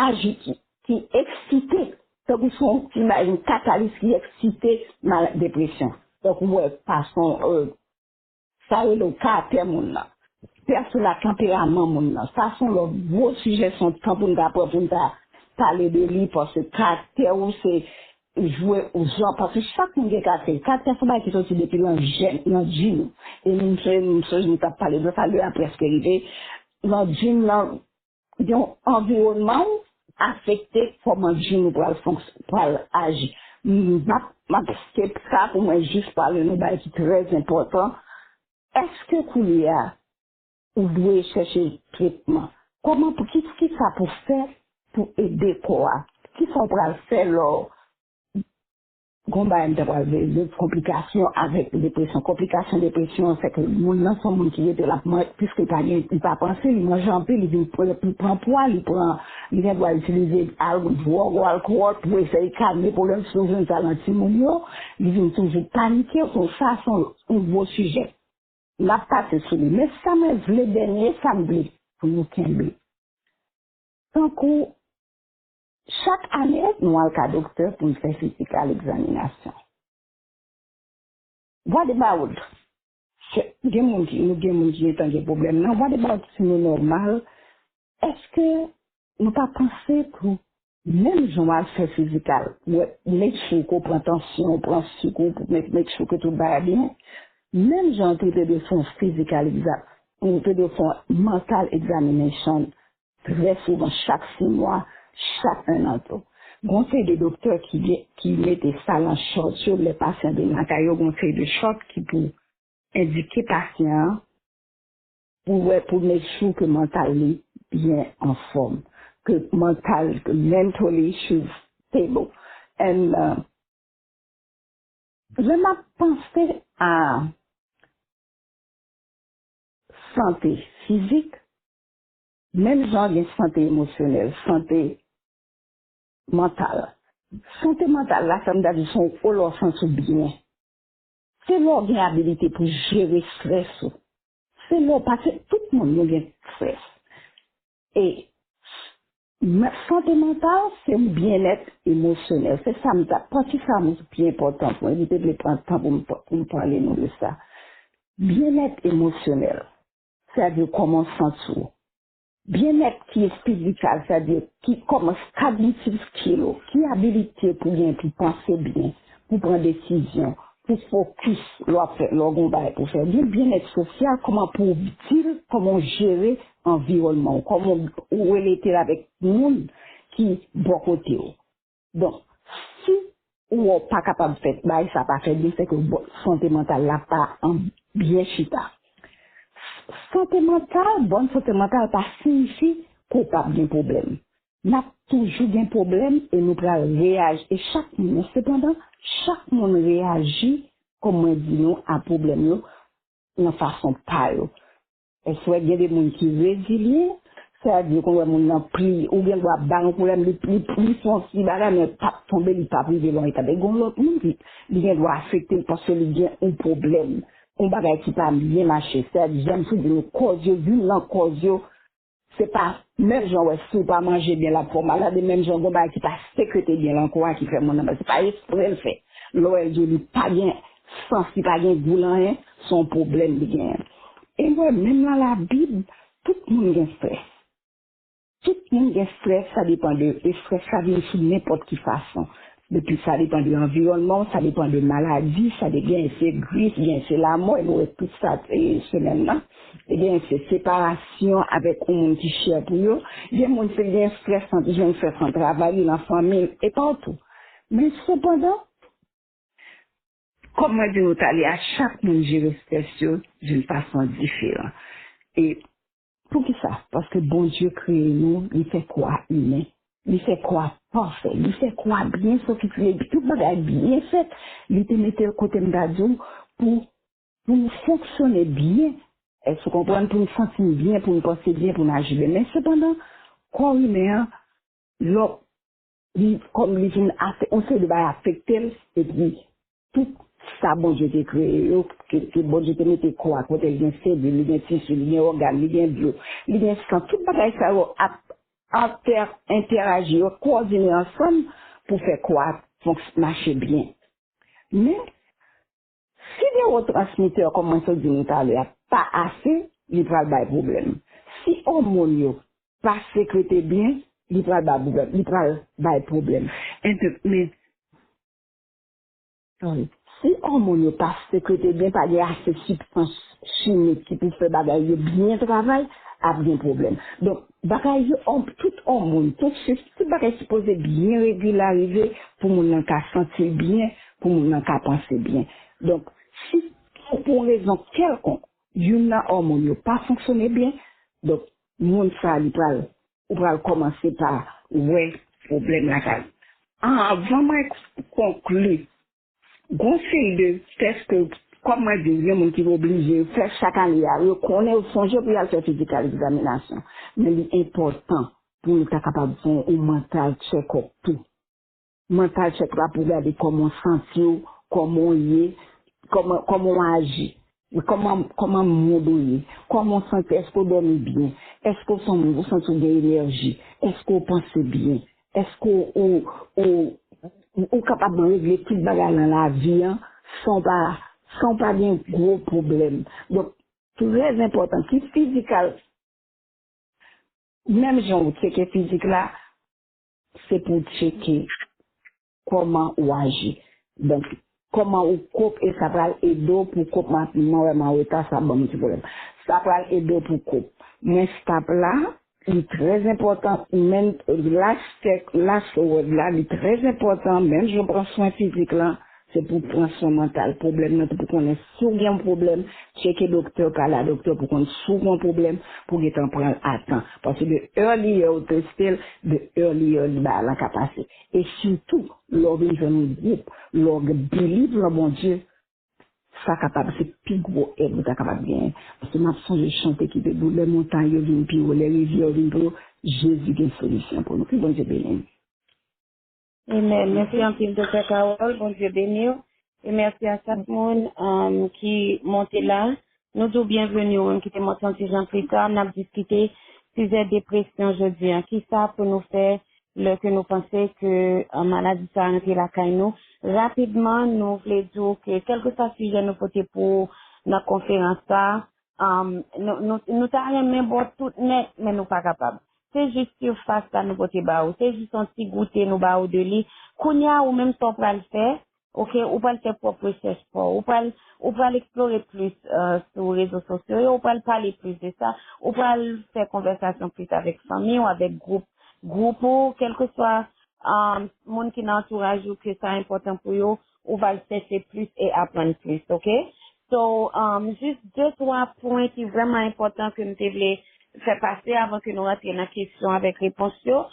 aji, ki, ki eksite. Tankou se yon, imajine, katalis ki eksite mal-, depresyon. Tankou, w wè, fason, euh, sa rele w karaktè moun nan. Pèsona, tanperaman moun nan. Sa se yon lòt gwo sijè, se yon tan pou n ta pran pou n ta pale de li, paske karaktè ou se jwe ou jan, paske chak moun gen karaktè. Karaktè se yon bagay ki soti depi nan jèn, nan jin ou. E nou, se, nou, se, nou t ap pale de sa, lè a prèske rive. Nan jin nan, gen yon anviwònman ou afekte kòman jin ou pral fonks-, pral aji. M ap, m ap skip sa pou mwen jis pale nou bagay ki trè enpòtan. Èske koulye a ou dwe chèche tretman? Kòman pou, ki, ki sa pou fè pou ede kò a? Ki sa w pral fè lè w gon bagay m ta pral vle di, konplikasyon avèk depresyon. Konplikasyon depresyon, se ke moun nan se yon moun ki rete l ap man-, piske li pa gen, li pa panse, li manje anpil, li vin pran, li pran pwa, li pran, li gen dwa itilize al-, dwòg ou alkòl pou eseye kalme pwoblèm. Si nou jwenn sa nan timoun yo, li vin toujou panike, so sa se yon, yon gwo sijè. N ap pase sou li. Men sa mwen vle, dènye sa m vle pou nou kenbe. Tankou chak ane, nou al ka doktè pou n fè fizikal egzaminasyon. What about? Se, gen moun ki, nou gen moun ki gentan gen pwoblèm nan. What about si nou nòmal? Èske nou pa panse tou, menm jan w al fè fizikal, w make sure ke w pran tansyon, w pran sik ou, make, make sure ke tout bagay byen, menm jan tou te dwe fè yon fizikal egza-, ou te dwe fè yon mental examination trè souvan, chak sis mwa, chak enn an tou. Gon seri de doktè ki gen, ki mete sa nan chart yo, lè pasyan vin lakay yo, gon seri de chart ki pou endike pasyan an pou wè, pou make sure ke mantal li byen anfòm, ke mantal, ke mentally she's stable. And, uh, lè m ap panse a sante fizik, menm jan gen sante emosyonèl, sante mantal. Sante mantal la, sa m ta di, se yon lè w santi w byen. Se lè w gen abilite pou jere estrès ou. Se lè w, paske tout moun nou gen estrès. E men, sante mantal, se yon byennèt emosyonèl. Se sa m ta, pati sa m pi enpòtan pou mwen. Li te vle pran tan pou m, pou m pale nou de sa. Byennèt emosyonèl, sètadi kòman w santi w. Byennèt ki espirityèl, sètadi ki kòman, kognitive skill ou, ki abilite pou gen pou panse byen, pou pran desizyon, pou fokis lè w ap fè, lè w gen yon bagay pou fè. Gen byennèt sosyal, kòman pou w di l, kòman w jere anviwònman w, kòman w relate avèk moun ki bò kote w. Donk, si ou wè w pa kapab fè bagay sa pa fè byen, se ke sante mantal la pa an byen chita. Sante mantal, bòn sante mantal pa siyifi ke w p ap gen pwoblèm. N ap toujou gen pwoblèm e nou pral reyaji. E chak moun, sepandan, chak moun reyaji, kòm mwen di nou, a pwoblèm yo nan fason pa yo. Èske w wè gen de moun ki rezilye? Sètadi, ou konn wè moun nan pli, ou gen dwa ba yon pwoblèm, li, li, li fè yon ti bagay, men l p ap tonbe, li p ap rive nan eta. Men gen lòt moun ki, li gen dwa afekte l paske li gen yon pwoblèm, yon bagay ki pa byen mache. Sètadi, jan m sot di nou, kòz yo, youn nan kòz yo, se pa menm jan w wè si w pa manje byen, l ap fè w malad, e menm jan gen yon bagay ki pa sekrete byen nan kò a ki fè moun nan, se pa espre l fè. Lè w wè l di w li pa gen sans, li pa gen gou nan anyen, se yon pwoblèm li genyen. E m wè menm nan Labib, tout moun gen estrès. Tout moun gen estrès, sa depann de, estrès la vin sou nenpòt ki fason. Depi sa depann de anviwònman w, sa depann de maladi, sa de, gen se gri, gen se lamò, e nou wè tout sa, e, semèn nan. E gen se separasyon avèk yon moun ki chè pou yo. Gen moun se gen estrès nan, jwenn estrès nan travay li, nan fanmi l, e patou. Men sepandan, kòm mwen di nou talè a, chak moun jere estrès yo d'une façon différente. E poukisa? Paske Bondye kreye nou, li fè kò a imen. Li fè kò a pafè. Li fè kò a byen sofistike. Epi tout bagay byen fèt. Li te mete l kote m ta di w pou, pou nou fonksyone byen. Èske w konprann? Pou nou santi n byen, pou nou panse byen, pou nou aji byen. Men sepandan, kò imen an, lè w li, kòm li vin afekte, yon seri de bagay afekte l, epi tout sa Bondye te kreye yo, ke, ke Bondye te mete kò a, kote l gen selil, li gen tisi, li gen ògàn, li gen dlo, li gen san, tout bagay sa yo ap entè-, entèyaji, yo kowòdine ansanm pou fè kò a fonks-, mache byen. Men, si newotransmitè, kòm mwen sot di nou talè a, pa ase, li pral bay pwoblèm. Si òmòn yo pa sekrete byen, li pral bay pwoblèm, li pral bay pwoblèm. Ente-, men, sorry. Si òmòn yo pa sekrete byen, pa gen ase sibstans chimik ki pou fè bagay yo byen travay, ap gen pwoblèm. Donk, bagay yo, òm-, tout òmòn, tout, tout bagay sipoze byen regilarize pou moun nan ka santi l byen, pou moun nan ka panse byen. Donk, si pou, pou yon rezon kèlkonk, youn nan òmòn yo pa fonksyone byen, donk, moun sa a, li pral, ou pral kòmanse pa wè pwoblèm lakay ou. Anvan mwen konkli, gon seri de tès ke, kòm mwen di, gen moun ki oblije fè chak ane a, yo konnen, yo sonje pou y al fè fizikal egzaminasyon. Men li enpòtan pou nou ta kapab fè yon mental check-up tou. Mental check-up la pou gade kòman w santi w, kòman w ye, kòman, kòman w aji, kòman, kòman mood ou ye, kòman w santi, èske w dòmi byen, èske w se yon moun, ou santi w gen enèji, èske w panse byen, èske w, w, w, w kapab regle tout bagay nan lavi an san w pa, san w pa gen gwo pwoblèm. Donk, trè enpòtan, ki fizikal, menm jan w tcheke fizik la, se pou w tcheke kòman ou aji. Donk, kòman ou kop, e sa pral ede w pou kop. Mwen, mwen wè m an reta, sa ban m ti pwoblèm. Sa pral ede w pou kop. Men stap la, li trè enpòtan, men last check, last word la, li trè enpòtan, menm jan w pran swen fizik lan, se pou pran swen mantal. Pwoblèm nan, pou konnen si w gen yon pwoblèm, tcheke doktè, pale a doktè pou konn si w gen yon pwoblèm, pou gentan pran l a tan. Paske the earlier ou teste l, the earlier bagay lan ka pase. E sitou, lè w vin jwenn yon gwoup, lè w believe nan Bondye, sa kapab se pi gwo èd ou ta kapab genyen. Paske m ap sonje chante ki te di w, lè montay yo vin pi wo, lè rivyè yo vin pi wo, Jezi gen solisyon pou nou. Ke Bondye beni nou. Amen. Mèsi anpil, Doktè Carole. Bondye beni w. E mèsi a chak moun um, ki monte la. Nou di w byenveni, ou menm ki te monte yon ti jan pli ta. N ap diskite sijè depresyon jodi a. Kisa pou nou fè lè ke nou panse ke uh, maladi sa a rantre lakay nou? Rapidman, nou vle di w ke kèlkeswa sijè nou pote pou nan konferans sa, um, nou, nou, nou ta renmen ba w tout nèt, men nou pa kapab. Se jis sifas la nou pote ba ou. Se jis yon ti goute nou ba ou de li. Kounye a, ou menm sa w pral fè, oke, ou pral fè pwòp rechèch pa w. Ou pral, ou pral eksplore plis uh, sou rezo sosyo yo, ou pral pale plis de sa, ou pral fè konvèsasyon plis avèk fanmi w, avèk gwoup, gwoup ou, kèlkeswa um, moun ki nan antouraj ou ke sa enpòtan pou yo, ou pral chèche plis e aprann plis, oke? So, um, jis de twa pwen ki vrèman enpòtan ke m te vle fè pase avan ke nou rantre nan kesyon avèk repons yo.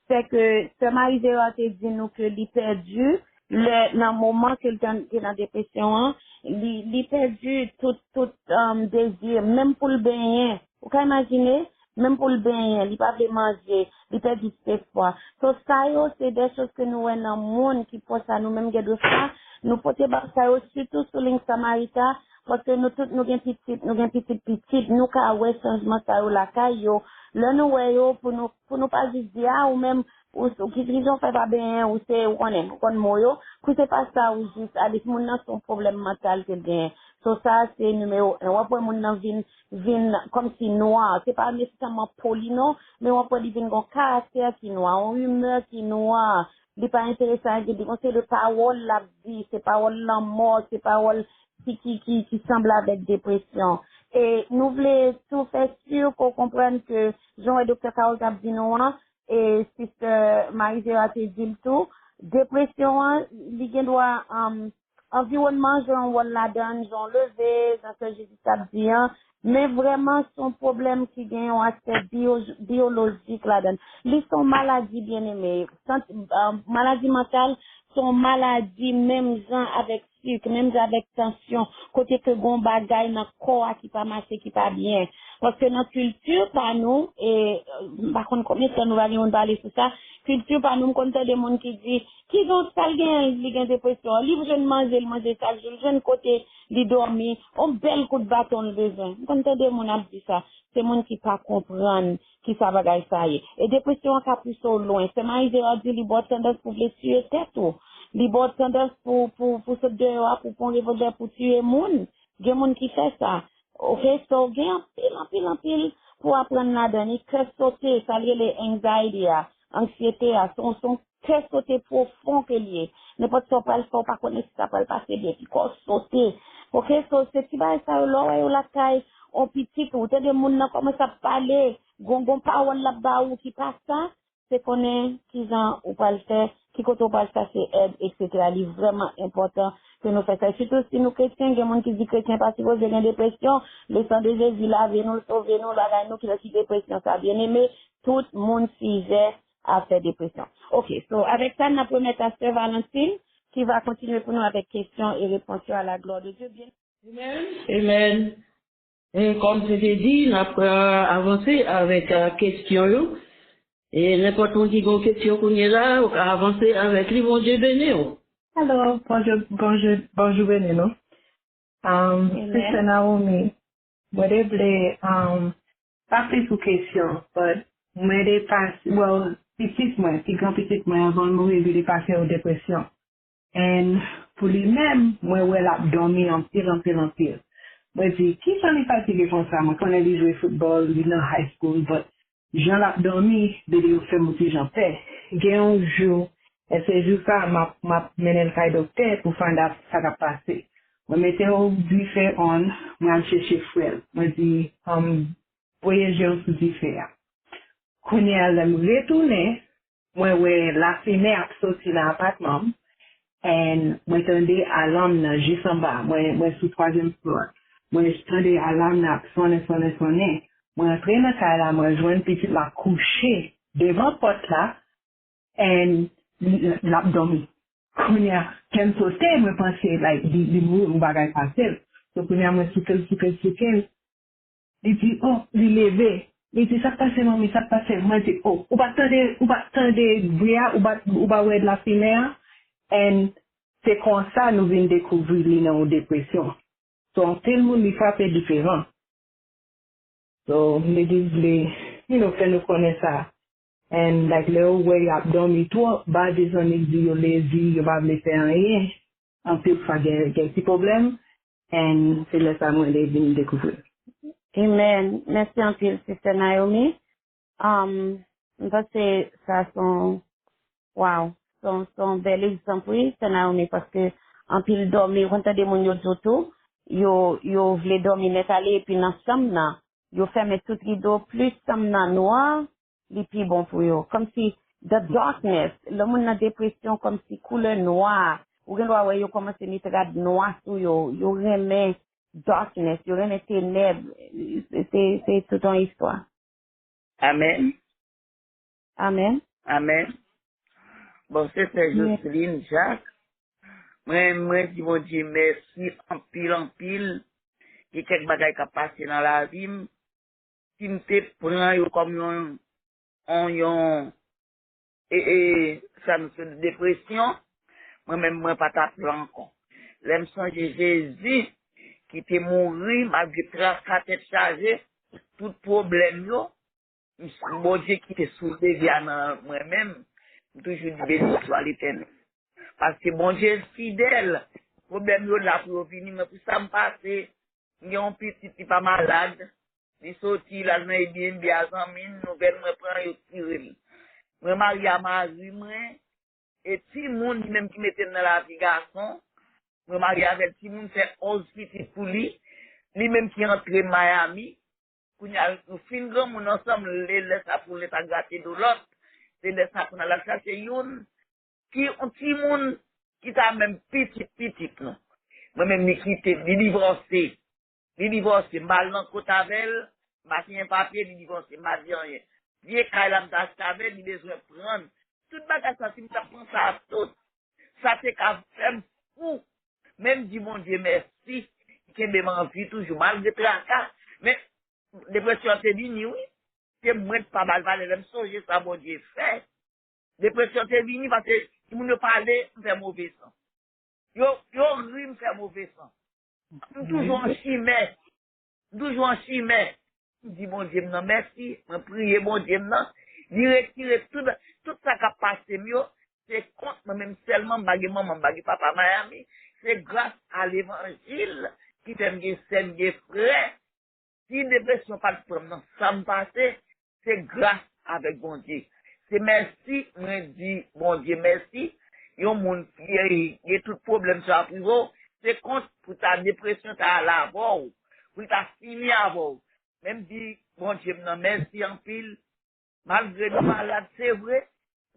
Se ke Sè Marie Gérard te di nou ke li pèdi lè nan moman ke l te nan depresyon an, li, li pèdi tout, tout um, dezi, menm pou l benyen. Ou ka imajine, menm pou l benyen, li pa vle manje, li pèdi tout espwa. So, sa yo, se de choz ke nou wè nan moun ki pwòch a nou menm gen dwa sa, nou pote ba sa yo, sitou sou liy Samarita, paske nou tout nou gen pitit, nou gen pitit pitit, nou ka wè chanjman sa yo lakay yo. Lè nou wè yo, pou nou, pou nou pa jis di, a, ou menm, ou, ou ki jan w fè pa benyen, ou se, ou konnen, ou konn mo yo, pou se pa sa, ou jis, a, moun nan se yon pwoblèm mantal ke l genyen. So, sa, se nimewo en. W ap wè moun nan vin vin kòmsi nwa. Se pa nesesèman po li non, men w ap wè li vin gon karaktè ki nwa, yon imè ki nwa. Li pa enterese a gen de konsèy de pawòl l ap di, se pawòl lanmò, se pawòl ki, ki, ki, ki sanble avèk depresyon. E nou vle tou fè si ke w konprann ke jan wè Doktè Carole t ap di nou an, e Sister Marie Vera te di l tou, depresyon an, li gen dwa um, anviwònman jwe yon wòl ladan l, jan w leve, jan Sè Jezi t ap di an, men vrèman se yon pwoblèm ki gen yon aspè biyo, biyolojik ladan l. Li se yon maladi, byeneme. Sant, uh, maladi mantal se yon maladi menm jan avèk sik, menm jan avèk tansyon, kote ke gen yon bagay nan kò a ki pa mache, ki pa byen. Paske nan kilti pa nou, e uh, m pa konn konbyen tan nou va gen moun pale sou sa, kilti pa nou, m konn tande moun ki di, ki jan sa l gen, li gen depresyon an? Li jwenn manje, l manje chak jou, l jwenn kote li dòmi, yon bèl kout baton l bezwen. M konn tande moun ap di sa. Se moun ki pa konprann kisa bagay sa ye. E depresyon an ka pouse w lwen. Sè Marie Gérard di li ba w tandans pou vle tiye tèt ou. Li ba w tandans pou, pou, pou sot deyò a, pou pran revòlvè, pou tiye moun. Gen moun ki fè sa. Oke, so gen anpil, anpil, anpil pou aprann ladan li. Kè sote, sa l rele anxiety a, anksyete a, se yon, se yon kè sote pwofon ke l ye. Nenpòt sa w pral fè, w pa konnen si sa pral pase byen, epi kò w sote. Oke, so se ti bagay sa yo, lè w wè yo lakay yon pitit ou, tande moun nan kòmanse ap pale, gon, gon pawòl l ap ba ou ki pa sa, se konnen kijan ou pral fè, ki kote ou pral chache èd, etsetera. Li vrèman enpòtan ke nou fè sa. Sitou si nou kretyen, gen moun ki di kretyen pa sipoze gen depresyon, le sang de Jésus lave nou, l sove nou, l bagay nou, kilès ki depresyon sa? Byeneme, tout moun sijè a fè depresyon. Oke, so avèk sa, n ap remèt a Sè Valentine, ki va kontinye pou nou avèk kesyon e repons yo à la gloire de Dieu. Byen. Amen. Amen. E kòm se te di, n ap uh, avanse avèk uh, kesyon yo. E nenpòt moun ki gen kesyon kounye la, ou ka avanse avèk li, Bondye beni w. Alo, bonjou, bonjou, bonjou beni nou. Um, Sista Naomi, mwen te vle um, pa plis ou kesyon, but mwen te pase, well, pitit mwen, pi gran pitit mwen, anvan l mouri, li te pase yon depresyon. And pou li menm, mwen wè l ap dòmi anpil, anpil, anpil. Mwen di, kijan li fatige konsa? Mwen konnen li jwe foutbòl, li nan high school, but jan l ap dòmi, dede yo fè m yon ti jan pè. Gen yon jou, e se jou sa, m ap, m ap mennen l kay doktè pou find out sa k ap pase. Mwen mete yon dife on, mwen al chèche fwèl. Mwen di, um, voye je w sou dife a. Kounye a, lè m retounen, mwen wè lafimen ap soti nan apatman m, and mwen tande alam nan jis anba, mwen, mwen sou twazyèm floor. Mwen tande alam nan ap sonnen, sonnen, sonnen. Mwen antre nan kay la, mwen jwenn pitit la kouche devan pòt la, and li, l ap dòmi. Kounye a, kè m sote, mwen panse, like, li, li mouri, yon bagay pase l. So, kounye a, mwen souke l, souke l, souke l. Li di, oh, li leve. Li di, "Sa k pase, manmi? Sa k pase?" Mwen di, "Oh, ou pa t tande, ou pa t tande bri a, ou pa, ou pa wè lafimen an?" And se konsa nou vin dekouvri li nan yon depresyon. So, anpil moun li frape diferan. So, legliz vle, you know, fè nou konnen sa. And, like, lè yo wè y ap dòmi twòp, ba de zanmi di yo lezi, yo pa vle fè anyen. Anpil fwa gen, gen ti pwoblèm, and se lè sa mwen vin dekouvri. Amen. Mèsi anpil, Sister Naomi. Um, m panse sa se yon, wow, se yon, se yon bèl egzanp, wi, Sè Naomi, paske anpil dòmi, ou konn tande moun yo di w tou, yo, yo vle dòmi nèt ale, epi nan chanm nan, yo fèmen tout rido, plis chanm nan nwa, li pi bon pou yo. Kòmsi the darkness, lè moun nan depresyon, kòmsi koulè nwa, ou gen dwa wè yo kòmanse met rad nwa sou yo, yo renmen darkness, yo renmen tenèb, se, se, se tout yon istwa. Amen. Amen. Amen. Bon, se sè Joseline Jacques. Mwen, mwen di Bondye mèsi anpil, anpil. Gen kèk bagay k ap pase nan lavi m. Si m te pran yo kòm yon, yon, yon, e, e, sa nou se depresyon, mwen menm, mwen pa t ap la ankò. Lè m sonje Jezi ki te mouri, malgre traka tèt chaje, tout pwoblèm yo, Bondye ki te soulve vi a nan mwen menm, m toujou di benediksyon a Letènèl. Paske Bondye fidèl, pwoblèm yo la pou yo vini, men pou sa m pase, m gen yon pitit, li pa malad, li soti, l al nan Airbnb a zanmi m, nouvèl mwen pran, yo tire l. Mwen marye a mari mwen, e timoun, li menm ki mete m nan lavi gason, mwen marye avè l, timoun fè onz pitit pou li, li menm ki antre Miami, Kounye a, nou fin granmoun ansanm, e lè sa pou l ta grate do lòt, se lè sa pou n al chache youn ki yon timoun ki ta menm pitit pitit nou. Mwen menm li kite, li divòse. Li divòse, m pa al nan kot avè l, m pa siyen papye, li divòse, m pa di anyen. Vye kay la m t achte avè l, li bezwen pran. Tout bagay sa, si m t ap pran sa tout, sa te ka fè m fou. Men m di Bondye mèsi, li kenbe m an vi toujou, malgre traka. Men depresyon an te vini, wi. Se mwen k pa ba l valè lè m sonje sa Bondye fè. Depresyon te vini paske timoun yo pale, m fè move san. Yo, yo ri, m fè move san. M toujou an chimè. M toujou an chimè. M di Bondye m nan mèsi, mwen priye Bondye m nan, li retire tout, tout sa k ap pase m yo, se kont mwen menm sèlman, m pa gen manman, m pa gen papa Miami, se gras a levanjil ki fè m gen sè, m gen frè. Si depresyon pa t pran m nan sa m pase, se gras avèk Bondye. Se mèsi, mwen di Bondye mèsi. Yon moun ki gen tout pwoblèm sa ap rive w, se kont pou ta depresyon ta al avè w, pou l ta fini avè w. Men m di Bondye m nan mèsi anpil. Malgre nou malad, se vre,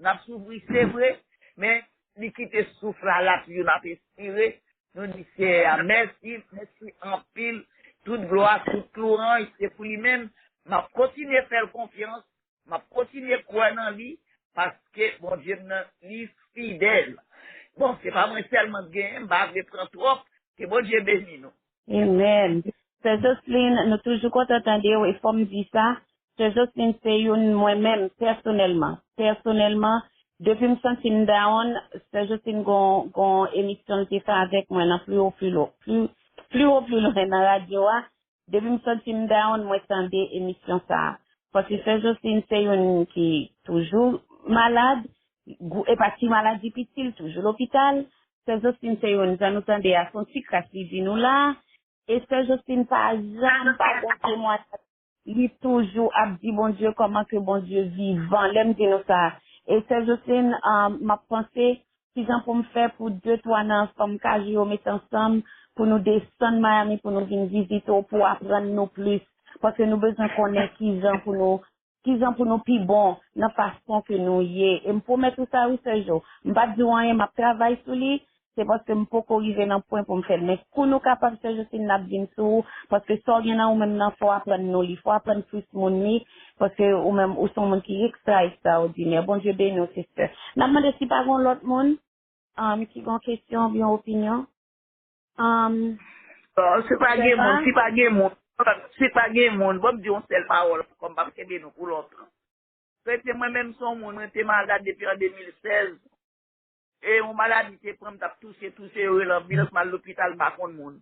n ap soufri, se vre, men li kite souf la, l ap viv, n ap espere. Nou di Seyè a mèsi, mèsi anpil. Tout glwa, tout lwanj, se pou li menm. M ap kontinye fè l konfyans, m ap kontinye kwè nan li, paske Bondye m nan, li fidèl. Bon, se pa mwen sèlman k genyen, m pa vle pran twòp, ke Bondye beni nou. Amen. Sè Joseline, nou toujou kontan tande w, e fò m di sa, Sè Joseline se youn mwen menm, pèsonèlman, pèsonèlman, depi m santi m down, Sè Joseline gon, gon emisyon l te fè avèk mwen nan Plus haut, plus haut, plus, plus haut, plus loin nan radyo a, depi m santi m down, mwen tande emisyon sa a. Paske Sè Joseline se youn ki toujou malad, gwo, e pa ti maladi piti, l toujou lopital. Sè Joseline se youn, jan nou tande a, se yon ti kras li di nou la. E Sè Joseline pa janm pa gon temwayaj. Li toujou ap di Bondye kòman ke Bondye vivan. Lè m di nou sa, e Sè Joseline, um, m ap panse kijan pou m fè pou de twa nan fanm Kaji yo met ansanm pou nou desann Miami pou nou vin vizite w, pou w aprann nou plis. Paske nou bezwen konnen kijan pou nou kijan pou nou pi bon nan fason ke nou ye. E m pwomèt ou sa wi, Sè Jo. M p ap di w anyen, m ap travay sou li. Se paske m poko rive nan pwen pou m fè l. Men kou nou kapab, Sè Joseline, n ap vin sou ou. Paske sa w gen nan ou menm nan, fò w aprann nou li. Fò w aprann plis moun li. Paske ou menm, ou se yon moun ki ekstra, ekstraòdinè. Bondye beni w, sister. N ap mande si pa gen lòt moun um, ki gen kesyon oubyen opinyon. Um, Bon, si pa gen moun, si pa gen moun, Si pa gen moun, bon, m di yon sèl pawòl ankò, m p ap kenbe nou pou lontan. Kretyen, mwen menm se yon moun, mwen te malad depi an de mil sèz. E yon maladi te pran m, t ap touse, touse, yo rele anbilans, m al lopital, m pa konn moun.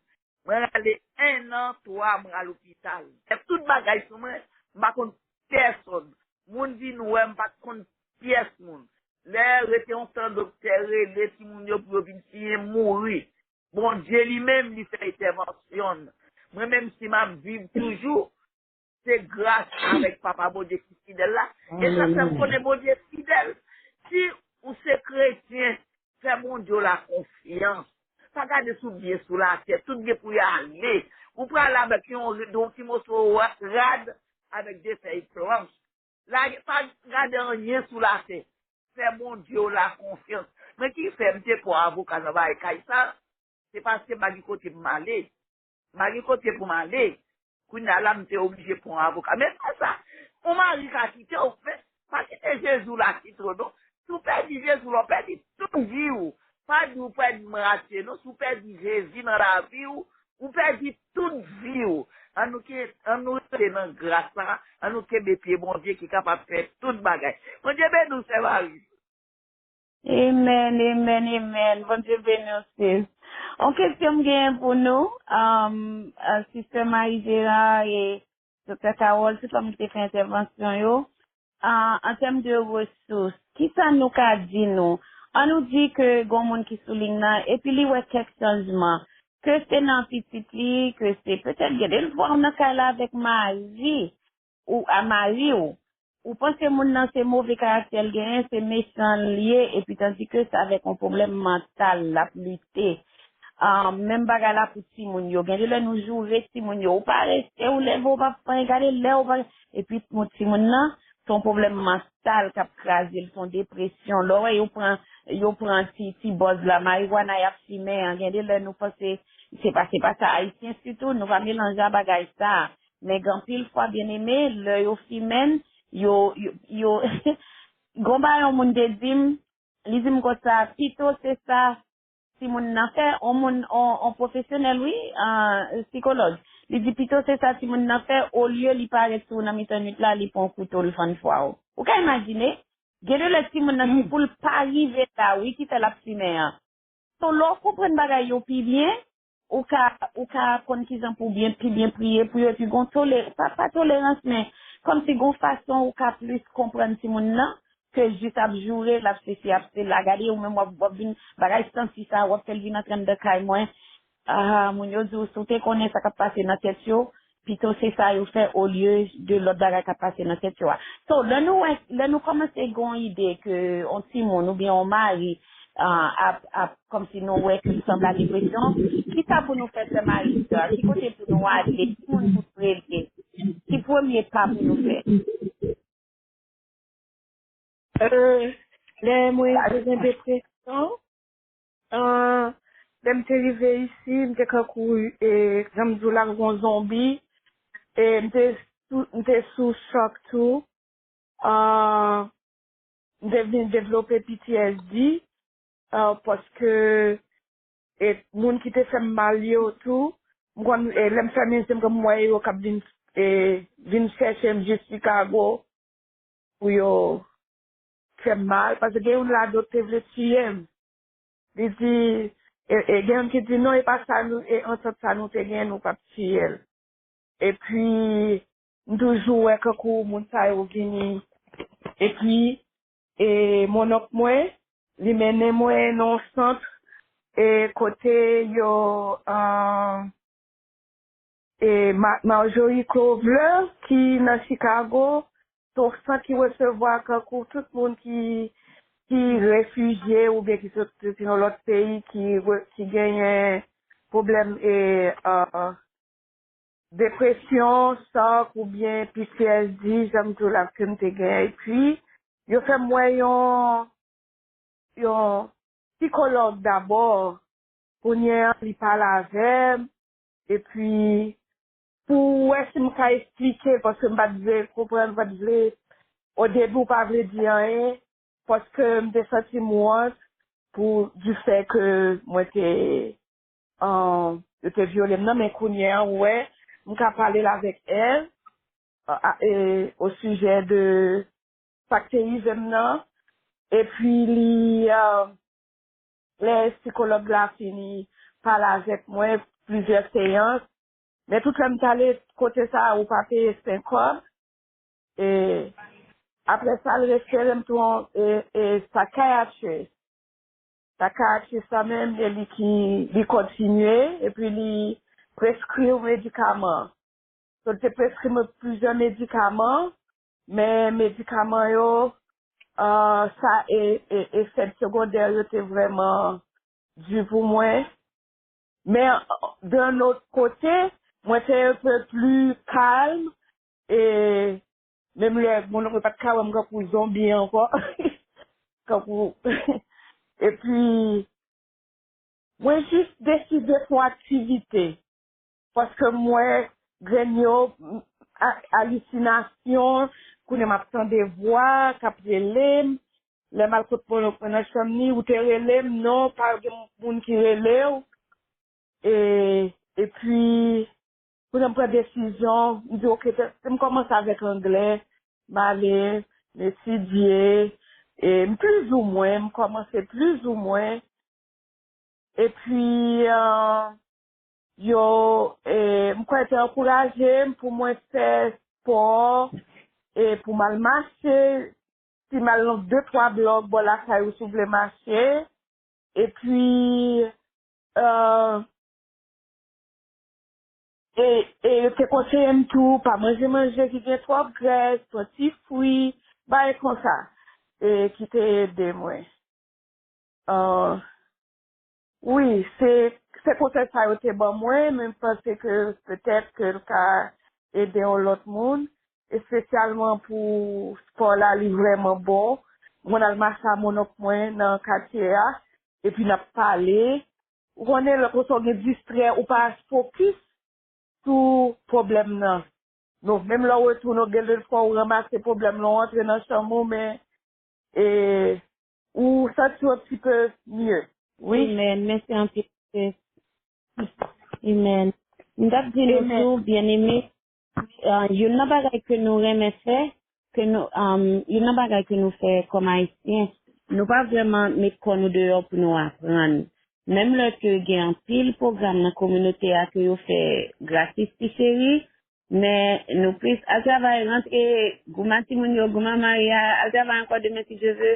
Mwen rale en an, twa mwa lopital. Fè tout bagay sou mwen, m pa konn pèsonn. Moun vin wè m, m pa t konn pyès moun. Lè rete yon tan, doktè rele timoun yo pou yo vin siyen, m mouri. Bondye li menm, li fè entèvansyon l. Mwen menm, si m ap viv toujou, se gras avèk Papa Bondye ki fidèl la. E sa fè m konnen Bondye fidèl. Si ou se kretyen, fè Bondye w la konfyans. Pa gade sou byen sou latè, tout gen pou y ale. Ou prale avèk yon, yon ti moso wa- rad avèk de fèy planch. La, pa gade anyen sou latè. Fè Bondye w la konfyans. Men ki fè m te pran avoka nan bagay kay sa, se paske m pa gen kote pou m ale. M pa gen kote pou m ale. Kounye a la, m te oblije pran avoka. Men fè sa, yon mari ka kite w, men pa kite Jezi w la kite w, non. Si w pèdi Jezi w la, w pèdi tout vi w. Pa di w pèdi mwatye, non. Si w pèdi Jezi nan lavi w, ou pèdi tout vi w. Ann nou ke, ann nou rete nan gras la, ann nou kenbe pye Bondye ki kapab fè tout bagay. Bondye beni w, sè Marie. Amen, amen, amen. Bondye beni w, sis. Yon kesyon m genyen pou nou, um, uh, Sister Marie Gérard e Doktè Carole, tout fanmi ki te fè entèvansyon yo, uh, an tèm de resous, kisa nou ka di nou? An nou di ke gon moun ki sou liy nan, epi li wè kèk chanjman, ke se nan pitit li, ke se petèt gen de fwa w nan kay la avèk mari, ou a mari w, ou panse moun nan se move karaktè l genyen, se mechan l ye, epi tandike se avèk yon pwoblèm mantal l ap lite. Ah, menm bagay la pou timoun yo. Gen de lè nou joure timoun yo. Ou pa rete, ou leve, ou pa pran, gade lè ou pa. Epi pou timoun nan, se yon pwoblèm mantal k ap kraze l, se yon depresyon. Lè w wè yo pran, yo pran ti, ti bòz la, mariwana y ap fimen an, gen de lè nou panse, se pa, se pa sa, Ayisyen sitou, nou pa melanje a bagay sa. Men gen anpil fwa, byeneme, lè yo fimen l, yo, yo, yo, gon bagay yon moun te di m, li di m konsa, pito se sa timoun nan fè, on moun, on, on pwofesyonèl, wi, an, sikològ. Li di pito se sa timoun nan fè, olye li parèt sou ou nan mitan nwit la, li pran kouto, l fann fwa w. Ou ka imajine? Gen de lè timoun nan, se pou l pa rive la, wi, ki fè l ap fimen an. So, lè w konprann bagay yo pi byen, ou ka, ou ka konn kijan pou byen, pi byen priye pou yo, epi gon tolè-, pa, pa tolerans, men kòmsi gon fason ou ka plis konprann timoun nan, ke jis ap joure l, ap sesi, ap sela. Gade, ou menm w ap, w ap vin, bagay santi sa, w ap fè l vin antre anndan kay mwen. Ah, moun yo di w, si w te konnen sa k ap pase nan tèt yo, pito se sa yo fè olye de lòt bagay k ap pase nan tèt yo a. So, lè nou wè, lè nou kòmanse gen yon ide ke yon timoun oubyen yon mari, ah, ap, ap, kòmsi nou wè ke l sanble a depresyon, kisa pou nou fè, sè Marie, ki kote pou nou ale, ki moun pou nou rele, ki premye pa pou nou fè? Euh, lè mwen te gen depresyon, euh, lè m te rive isi, m te kankou, e, jan m di w la, yon zonbi. E m te sou, m te sou chòk tou. Euh, m te vin devlope P T S D, euh, paske, e, moun ki te fè m mal yo tou, m konn, e, lè m fèmen je m, m wè yo k ap vin, e, vin chèche m jis Chicago pou yo fè m mal, paske gen youn ladan yo te vle tiye m. Li di, e, e, gen youn ki di, "Non, e pa sa nou, e antant sa nou te gen, nou p ap tiye l." Epi, m toujou wè kankou moun sa yo vini. Epi, e, mononk mwen, li mennen mwen nan yon sant, e, kote yo, ah, e Ma-, Marjorie Clover, ki nan Chicago, se yon sant ki resevwa kankou tout moun ki, ki refijye oubyen ki sot-, soti nan lòt peyi, ki re-, ki genyen pwoblèm, e, ah, depresyon, chòk oubyen P T S D, jan m di w la ke m te genyen. Epi, yo fè m wè yon, yon sikològ dabò. Kounye a, li pale avè m. Epi, pou w wè si m ka esplike, paske m pa t vle konprann, m pa t vle, o debi, w pa vle di anyen, paske m te santi m wont pou, du fait que mwen te, ah, yo te vyole m nan, men kounye a, w wè, m ka pale l avèk Èv, a- a- e, o sijè de sa k te rive m nan. Epi li, e, lè sikològ la fini pale avèk mwen, plizyè seyans, men tout lè m t ale kote sa a, ou pa peye senk kòb. E apre sa, l refere m tou e, e psychiatrist. Psychiatrist la menm, e li ki li kontinye, epi li preskri w medikaman. So, l te preskri mwen plizyè medikaman, men medikaman yo, e, sa e, e, efè segondè yo te vrèman di pou mwen. Men, d'un autre côté, mwen te un peu plus calme, e menm lè moun yo pa t ka wè m kankou zonbi ankò. Kankou, epi, mwen jis deside fè yon aktivite. Paske m wè grenn yo, m- a- alisinasyon, kounye m ap tande vwa k ap rele m. Lè m al kot mwen nan chanm ni, ou te rele m, non, pa gen moun ki rele w. E, epi, kounye m pran desizyon, m di, oke, te- m kòmanse avèk anglè, m ale, m etidye, e m plizoumwen, m kòmanse plizoumwen. Epi, e, yo, e, m kwè te ankouraje m pou mwen fè spò, e pou m al mache, si m al nan de, twa blòk bò lakay ou si w vle mache. Epi, e, e, e yo te konseye m tou, pa manje manje ki gen twòp grès, pran ti fwi, bagay konsa, e ki te ede mwen. E, wi, se, se konsèy sa yo te ban mwen, men m panse ke petèt ke l ka ede yon lòt moun, espesyalman pou spò la, li vrèman bon. Mwen al mache a mononk mwen nan katye a, epi n ap pale. Ou konnen, lè konsa w gen distrè, ou pa fokis sou pwoblèm nan. Non, menm lè w retounen, gen de fwa ou ranmase pwoblèm nan, w antre nan chanm ou, men e, ou santi w un petit peu mieux. Wi. Amen. Mèsi anpil. Amen. M t ap di nou tou, byeneme, e, youn nan bagay ke nou renmen fè, ke nou, e, youn nan bagay ke nou fè kòm Ayisyen, nou pa vrèman met kò nou deyò pou nou aprann. Menm lè ke gen anpil pwogram nan kominote a ke yo fè gratis ti cheri, men nou plis al travay, rantre, goumen timoun yo, goumen mari a, al travay ankò demen si Dye vle,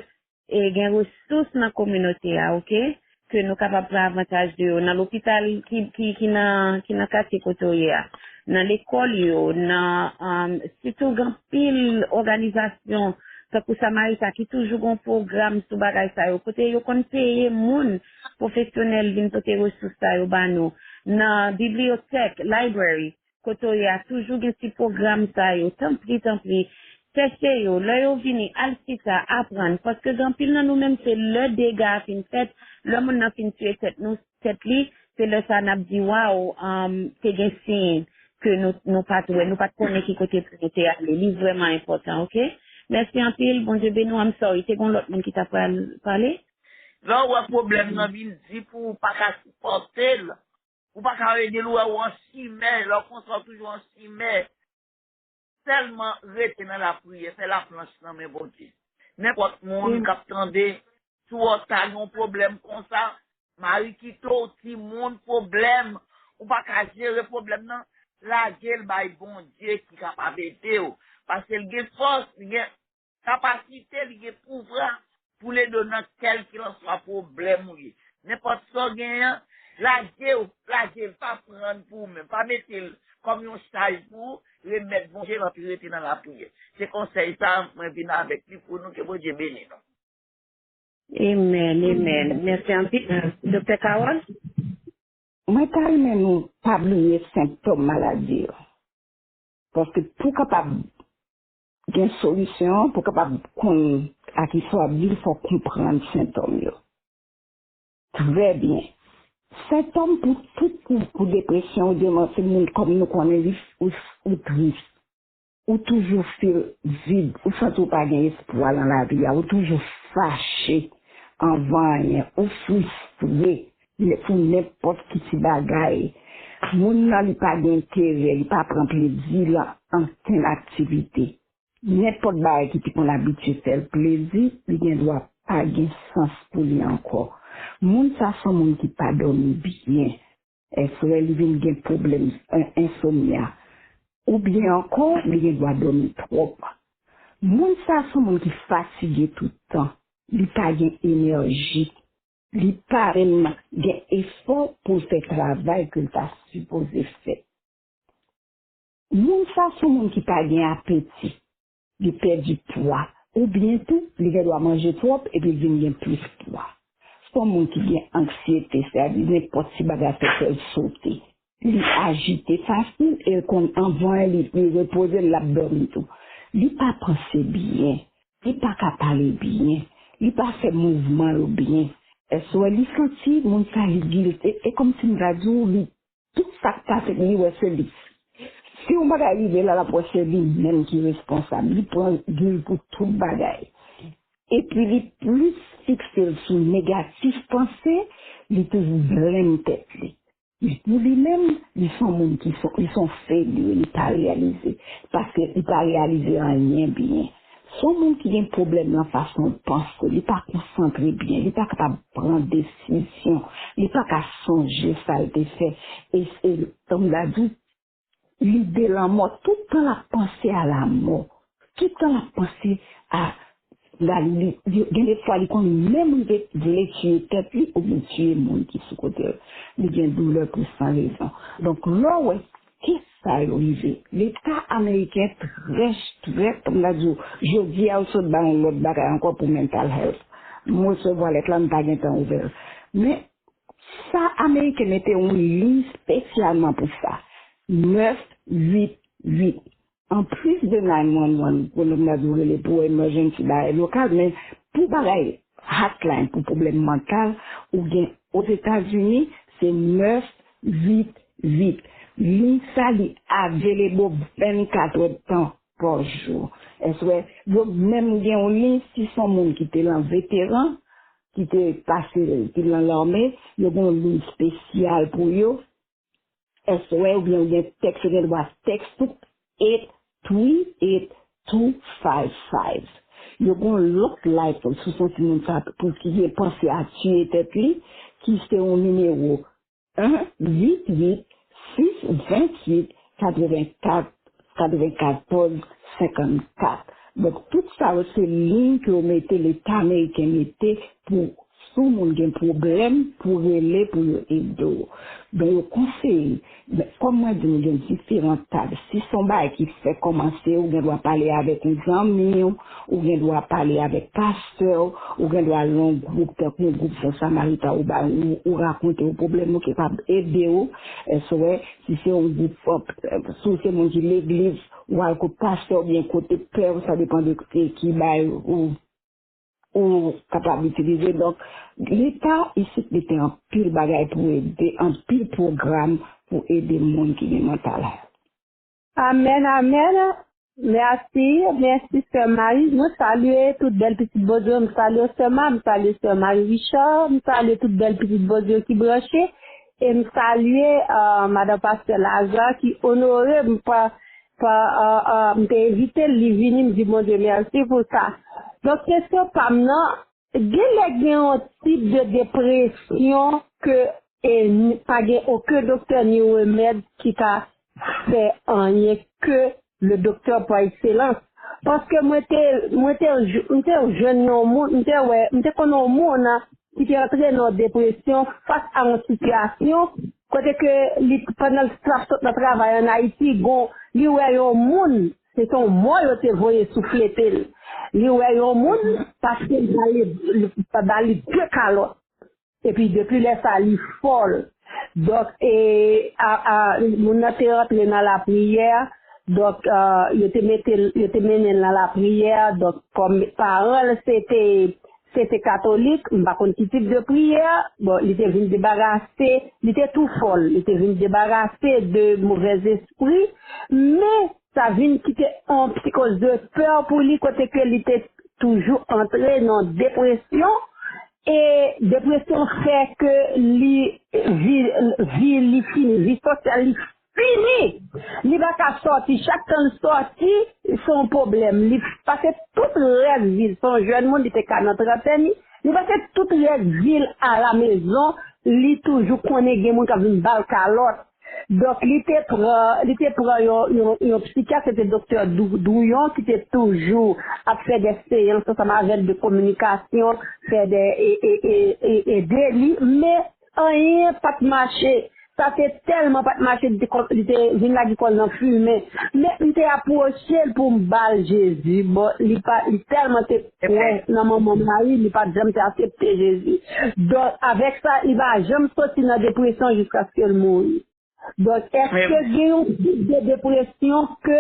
e gen resous nan kominote a, oke? Ke nou kapab pran avantaj de yo. Nan lopital ki, ki, ki nan, ki nan katye kote w ye a. Nan lekòl yo, nan, e, sitou gen anpil òganizasyon, tankou Samarita ki toujou gen pwogram sou bagay sa yo. Kote yo konn peye moun, pwofesyonèl vin pote resous sa yo ba nou. Nan bibliyotèk, library, kote w ye a, toujou gen ti pwogram sa yo. Tanpri, tanpri, chèche yo. Lè yo vini, al chita, aprann. Paske gen anpil nan nou menm, se lè dega a fin fèt, lè moun nan fin tiye tèt nou, tèt li, se lè sa n ap di, waw, um, te gen siy ke nou, nou pa t wè, nou pa t konnen ki kote pou nou te ale. Li vrèman enpòtan, oke? Mèsi anpil, Bondye beni w. I'm sorry, te gen lòt moun ki ta pral pale? Lè w wè pwoblèm nan vin di pou ou pa ka sipòte l, ou pa ka ede l, ou wè w an chimè, lè w konsa w toujou an chimè. Sèlman rete nan lapriyè, fè laplanch nan men Bondye. Nenpòt moun k ap tande, si w ta gen yon pwoblèm konsa, mari kite w, timoun, pwoblèm, ou pa ka jere pwoblèm nan, lage l bay Bondye ki kapab ede w. Paske l gen fòs, li gen kapasite, li gen pouvwa pou l ede w nan kèlkelanswa pwoblèm ou ye. Nenpòt sa w genyen an, lage w, lage l, pa pran l pou ou menm, pa mete l kòm yon chaj pou ou, remèt Bondye l anpi rete nan lapriyè. Se konsèy sa a mwen vin avèk li pou nou, ke Bondye beni nou. Amen, amen. Mèsi anpil. Doktè Carol? Mwen ta renmen nou pa bliye sentòm maladi yo. Paske pou w kapab gen solisyon an, pou w kapab konn a kisa w ap viv, fò w konprann sentòm yo. Trè byen. Sentòm pou tout, pou, pou depresyon, ou demanse moun kòm nou konnen li, ou, ou tris. Ou toujou feel vid, ou santi w pa gen espwa nan lavi a, ou toujou fache anvan anyen, ou fristre pou nenpòt ki ti bagay. Moun nan li pa gen enterè, li pa pran plezi lan ankenn aktivite. Nenpòt bagay ki te konn abitye fè l plezi, li gen dwa pa gen sans pou li ankò. Moun sa se yon moun ki pa dòmi byen. Èske li vin gen pwoblèm, en-, ensomnia? Oubyen ankò, li gen dwa dòmi twòp. Moun sa se yon moun ki fatige tout tan. Li pa gen enèji. Li pa menm gen efò pou l fè travay ke l ta sipoze fè. Moun sa se yon moun ki pa gen apeti. Li pèdi pwa. Oubyen tou, li gen dwa manje twòp epi l vin gen plis pwa. Se yon moun ki gen anksyete, sètadi nenpòt ti bagay fè kè l sote. Li ajite fasil e l konn anvan li, li repoze l, l ap dòmi tou. Li pa panse byen, li pa ka pale byen, li pa fè mouvman yo byen. Èske w wè li santi moun sa li gilte? E kòmsi m ta di w, li tout sa k pase, li wè se li. Si yon bagay rive l, l ap wè se li menm ki responsab. Li pran gil pou tout bagay. Epi li plis fikse l sou negatif panse, li toujou blenm tèt li. Men pou li menm, li se yon moun ki se, li se yon felye, li pa reyalize. Paske li pa reyalize anyen byen. Se yon moun ki gen pwoblèm nan fason l panse, li pa konsantre byen, li pa kapab pran desizyon, li pa ka sonje sa l te fè. E, e tanm da di, lide lanmò, tout tan l ap panse a lamò, tout tan l ap panse a, la, li, li, gen de fwa li konn menm rive vle tiye tèt li oubyen tiye moun ki sou kote l. Li gen doulè pou san rezon. Donk, lè w wè ke sa yo rive. Leta ameriken trè, trè, kòm n a di w, jodi a, yo sot bay yon lòt bagay ankò pou mental health. M resevwa lèt la, m pa gen tan ouvè l. Men, sa ameriken mete yon liy espesyalman pou sa. Nèf uit uit. Anplis de nine one one, pou nou di w rele pou emergency bagay lokal, men pou bagay hotline, pou pwoblèm mantal, ou gen Ozetazini, se nèf uit uit. Liy sa li available vennkat èdtan pa jou. Èske yo menm gen yon liy, si se yon moun ki te lan veteran, ki te pase, ki lan lame, yo gen yon liy espesyal pou yo? Èske w wè oubyen ou gen tèks, ou gen dwa tèks tou, eight three eight two five five. Yo gen yon lòt lifeline, si w se yon timoun sa, pou ki gen panse a tiye tèt li, ki se yon nimewo en uit uit sis venntuit katrevenkat katrevenkatòz senkannkat. Donk, tout sa yo se liy ke yo mete, Leta ameriken mete pou si yon moun gen pwoblèm, pou rele, pou yo ede w. Ben, yo konseye. Men, kòm mwen di, nou gen diferan tab. Si se yon bagay ki fèk kòmanse, ou gen dwa pale avèk yon zanmi w, ou gen dwa pale avèk pastè w, ou gen dwa al nan yon gwoup, tankou yon gwoup Bon Samaritan, ou ba, ou, ou rakonte yo pwoblèm ou, ki kapab ede w. Èske w wè, si se yon gwoup, si w se moun ki legliz, ou al kot pastè oubyen kote pè w, sa depann de ki, ki bagay ou, ou kapab itilize. Donk, Leta isit mete anpil bagay pou ede, anpil pwogram pou ede moun ki gen mantal health. Amèn, amèn. Mèsi, mèsi sè Marie. Mwen salye tout bèl pitit Bondye. M salye sè Ma, m salye sè Marie Richard, m salye tout bèl pitit Bondye ki branche. E m salye uh, madan pastè Lazare ki onore m pa, pa uh, uh, m te envite l, li vini, m di Bondye mèsi pou sa. Donk kesyon pa m nan, genlè gen yon tip de depresyon ke e pa gen okenn doktè ni remèd ki ka fè anyen ke le doktè pa ekselans. Paske mwen te mwen te mwen te jwenn yon moun, mwen te wè, mwen te konnen yon moun ki te antre nan depresyon fas a yon sitiyasyon kote ke li pandan l t ap sot nan travay an Ayiti, gon li wè yon moun, se te yon mò yo te voye souflete l. Li wè yon moun paske l ba li de kalòt. Epi depi lè sa li fòl. Donk e a, a, moun nan te rantre nan lapriyè. Donk e, yo te mete l, yo te mennen l nan lapriyè. Donk kòm paran l se te se te katolik, m pa konn ki tip de priyè. Bon, li te vin debarase, li te tou fòl, li te vin debarase de movèzespri, men sa vin kite yon psikoz de pè pou li kote ke li te toujou antre nan depresyon. e depresyon fè ke li vi, vi li fini, vi sosyal li fini. Li pa ka sòti. Chak tan l sòti, se yon pwoblèm. Li pase tout rès vi l, se yon jèn moun, li te ka nan trantèn li. Li pase tout rès vi l alamezon, li toujou konnen gen moun k ap vin ba l kalòt. Donk, li te pran, li te pran yon, yon, yon psikyat, se te doktè Dou-, Douyon, ki te toujou ap fè de seyans ansanm avè l de kominikasyon, fè de, e, e, e, e, ede li, men anyen pa t mache. Sa te tèlman pa t mache, li te, kò- li te vin lage kò l nan fimen. Men m te apwoche l pou m ba l Jezi. Bon, li pa, li tèlman te kwè nan manman Mari, li pa t janm te aksepte Jezi. Donk, avèk sa, li pa janm soti nan depresyon jiskaske l mouri. Donk, èske gen yon tip de depresyon ke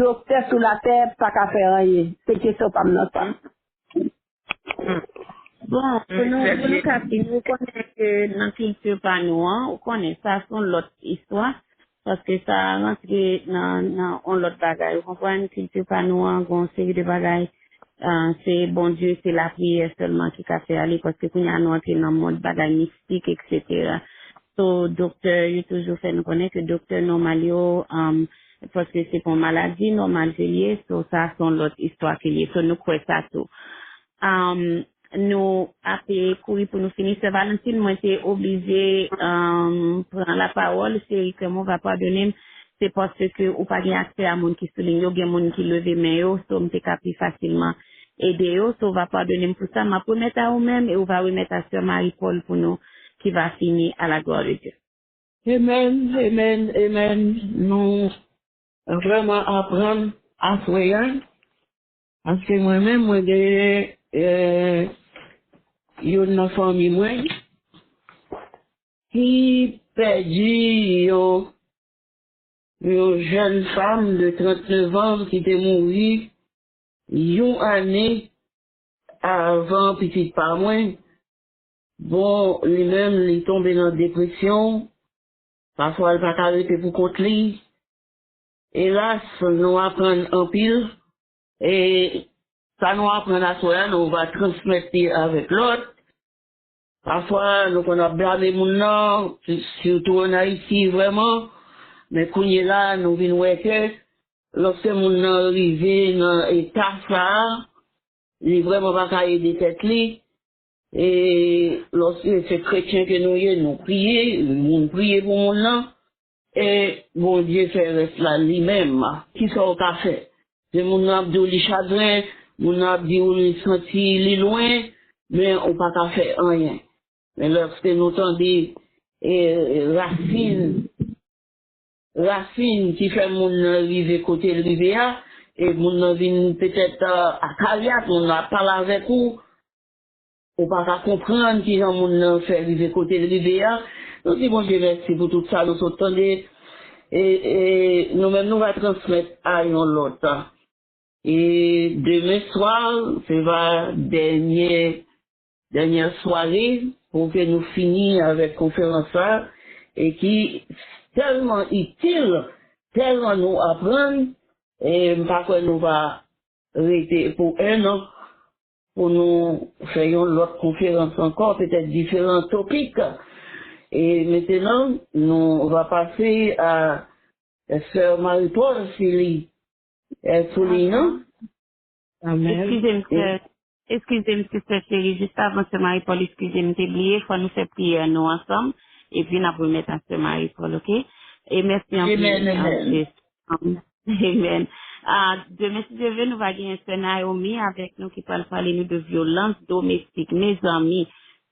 doktè sou latè pa ka fè anyen? Se kesyon pa m nan sa. Bon, pou nou, pou nou ka fini, ou konnen ke nan kilti pa nou an, ou konnen sa se yon lòt istwa, paske sa rantre nan, nan yon lòt bagay, ou konprann, kilti pa nou an, gen yon seri de bagay, ah, se Bondye, se lapriyè sèlman ki ka fè ale, paske kounye a nou antre nan mond bagay mistik, et cetera. So, doktè yo toujou fè nou konnen ke doktè nòmal yo, um, paske se pa yon maladi nòmal ke l ye, so sa se yon lòt istwa ke l ye. So, nou kwè sa tou. Um, nou ape kouri pou nou fini. Sè Valentin, mwen te oblije, um, pran lapawòl. Cheri, kè mwen va padone m. Se paske ou pa gen aksè a moun ki sou liy yo. Gen moun ki leve men yo, so m te ka pi fasilman ede yo. So, ou va padone m pou sa. M ap remèt a ou menm e ou va remèt a sè Marie Paul pou nou, qui va finir à la gloire de Dieu. Amen, amen, amen. Nou vrèman aprann aswè a. Paske mwen menm, mwen genyen, eh, youn nan fanmi mwen ki pèdi yon, yon jèn fanm de trannèf an ki te mouri yon ane avan pitit pa mwen. Bon, li menm, li tonbe nan depresyon. Pafwa, li pa ka rete pou kont li. Elas, nou aprann anpil. E sa nou aprann aswè a, nou va transmèt li avèk lòt. Pafwa, nou konn ap blame moun nan, si- sitou ann Ayiti, vrèman. Men kounye la, nou vin wè ke lòske moun nan rive nan eta sa a, li vrèman pa ka ede tèt li. E lòske se kretyen ke nou ye, nou priye, moun priye pou moun nan, e Bondye fè rès la li menm. Kisa w ka fè? Se moun nan ap di w li chagren, moun nan ap di w li santi li lwen, men ou pa ka fè anyen. Men lòske nou tande, e, rasin, rasin ki fè moun nan rive kote l rive a, e moun nan vin petèt, a, akaryat, moun nan ap pale avèk ou, ou pa ka konprann kijan moun nan fè rive kote l rive a. Nou di Bondye mèsi pou tout sa nou sot tande. E, e nou menm nou va transmèt a yon lòt. E demen swa, se va dènye, dènyè sware pou ke nou fini avèk konferans sa, e ki tèlman itil, tèlman nou aprann, e m pa kwè nou va rete pou en an pou nou fè yon lòt konferans ankò, petèt diferan topik. E mentenan, nou va pase a sè Marie Paul, si li, eh, sou liy nan. Amen. Eskize m, sè. Eskize m, sè cheri, jis avan sè Marie Paul, eskize m, te bliye, fò nou fè priyè nou ansanm, epi n ap remèt a sè Marie Paul, oke? E mèsi anpil, amen, amen. Amen. Ah, demen, si Dye vle, nou va genyen sè Naomi avèk nou ki pral pale nou de vyolans domestik. Mezanmi,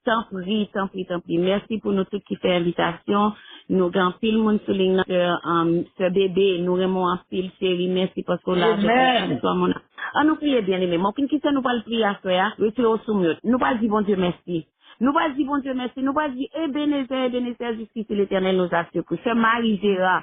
tanpri, tanpri, tanpri. Mèsi pou nou tout ki fè envitasyon. Nou gen anpil moun sou liy nan. Sè, um, sè Bebe, nou renmen w anpil, cheri. Mèsi paske w la avèk nou aswè, mon. An nou priye, byeneme. Mwen konn kisa nou pral priye aswè a. Retire w sou mute. Nou pral di Bondye mèsi. Nou pral di Bondye mèsi. Nou pral di, Ebenezè, Ebenezè, jusqu'ici l'Éternel nous a secourus. Sè Marie Gérard,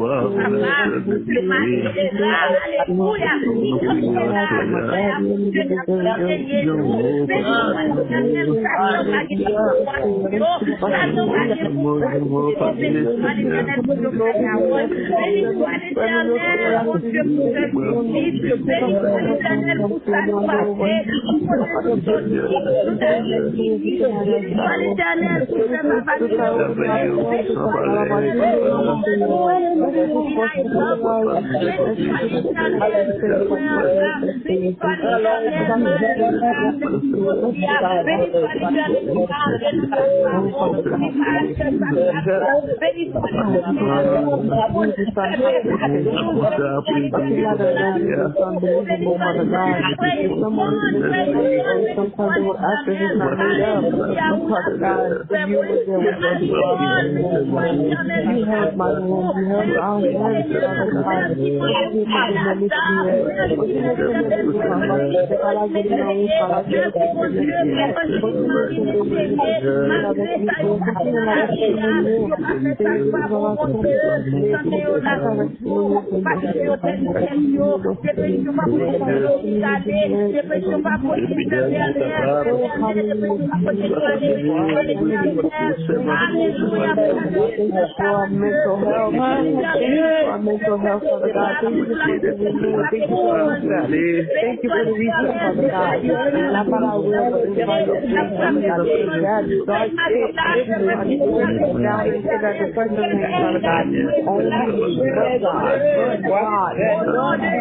Papa, le maten deja, alelouya. Li konn konsa, Seyè, Beni Papa Etènèl, ou sa ki pa gen pou yo. Sa nou pa gen pou yo. Beni swa Letènèl pou yo fè pawòl. Beni swa Letènèl pou yo fè vizit. Beni swa Letènèl pou sa nou pase. Beni swa Letènèl pou fè papa. Sometimes they will ask us if it's not made up. But Father God, you were there with us, Father. You held my hand, you held our hands, Father God. Oye, mwen te nan lespri, oye, mwen te nan lespri, se pa lage m nan wout, pa lage m nan wout. For our mental health, for our mental health, Father God. Thank you for the reset. Thank you for the reset. Thank you for the reset, Father God. Not by our will, but it's by your spirit, Father God. Take that dark pit, Father God, and push it down into that depression land, Father God. Only you, but God, but God, but God.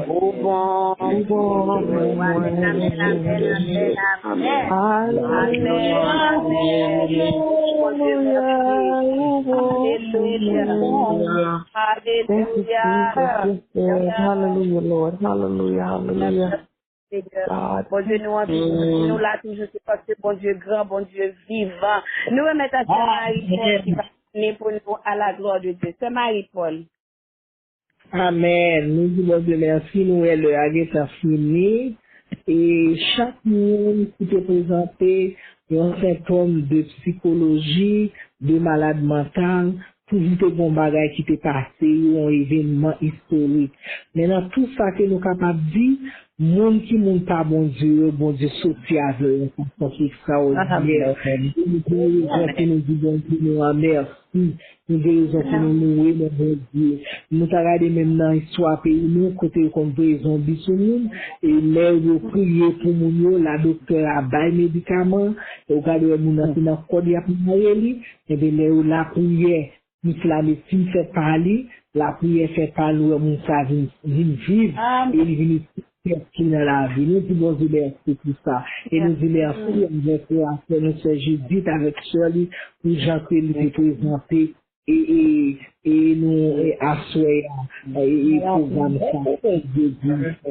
Ou bon, ou bon, ou bon, ou bon. Amèn, amèn, amèn, amèn, amèn. Amèn. Amèn. Alelouya, ou bon, ou bon. Alelouya. Thank you, Jesus. Yes, Lord. Hallelujah, Lord. Hallelujah, hallelujah. Senyè. God. Bondye nou anvi di nou la toujou, se paske Bondye gran, Bondye vivan. Nou remèt a Sè Marie Paul ki pa vini pou nou, à la gloire de Dieu. Sè Marie Paul. Amèn. Nou di Bondye mèsi, nou wè lè a gentan fini. E chak moun ki te prezante yon sentòm de psikoloji, de malad mantal, Toujou te gen yon bagay ki te pase yo, yon evènman istorik. Men nan tou sa ke nou kapab di, moun ki moun pa Bondye yo, Bondye soti avè yo yon fason ki ekstraòdinè. E nou gen rezon pou nou di Bondye nou an mèsi. Nou gen rezon pou nou louwe non Bondye. Nou ta gade menm nan istwa peyi nou, kote yo konn voye zonbi sou moun, e lè yo priye pou moun yo, la doktè a bay medikaman, e ou gade wè moun nan se nan kòd y ap mare li, enben lè yo lapriyè, misye lamedsin fè pa li, lapriyè fè pa l, ou wè moun sa vin, vin viv, e li vin utile nan lavi. Nou di Bondye mèsi pou sa. E nou di mèsi avèk frè nou, sè Jidit, avèk sè li, pou jan ke li te prezante e, e, e nou, e aswè a, e, e pwogram sa, jedi,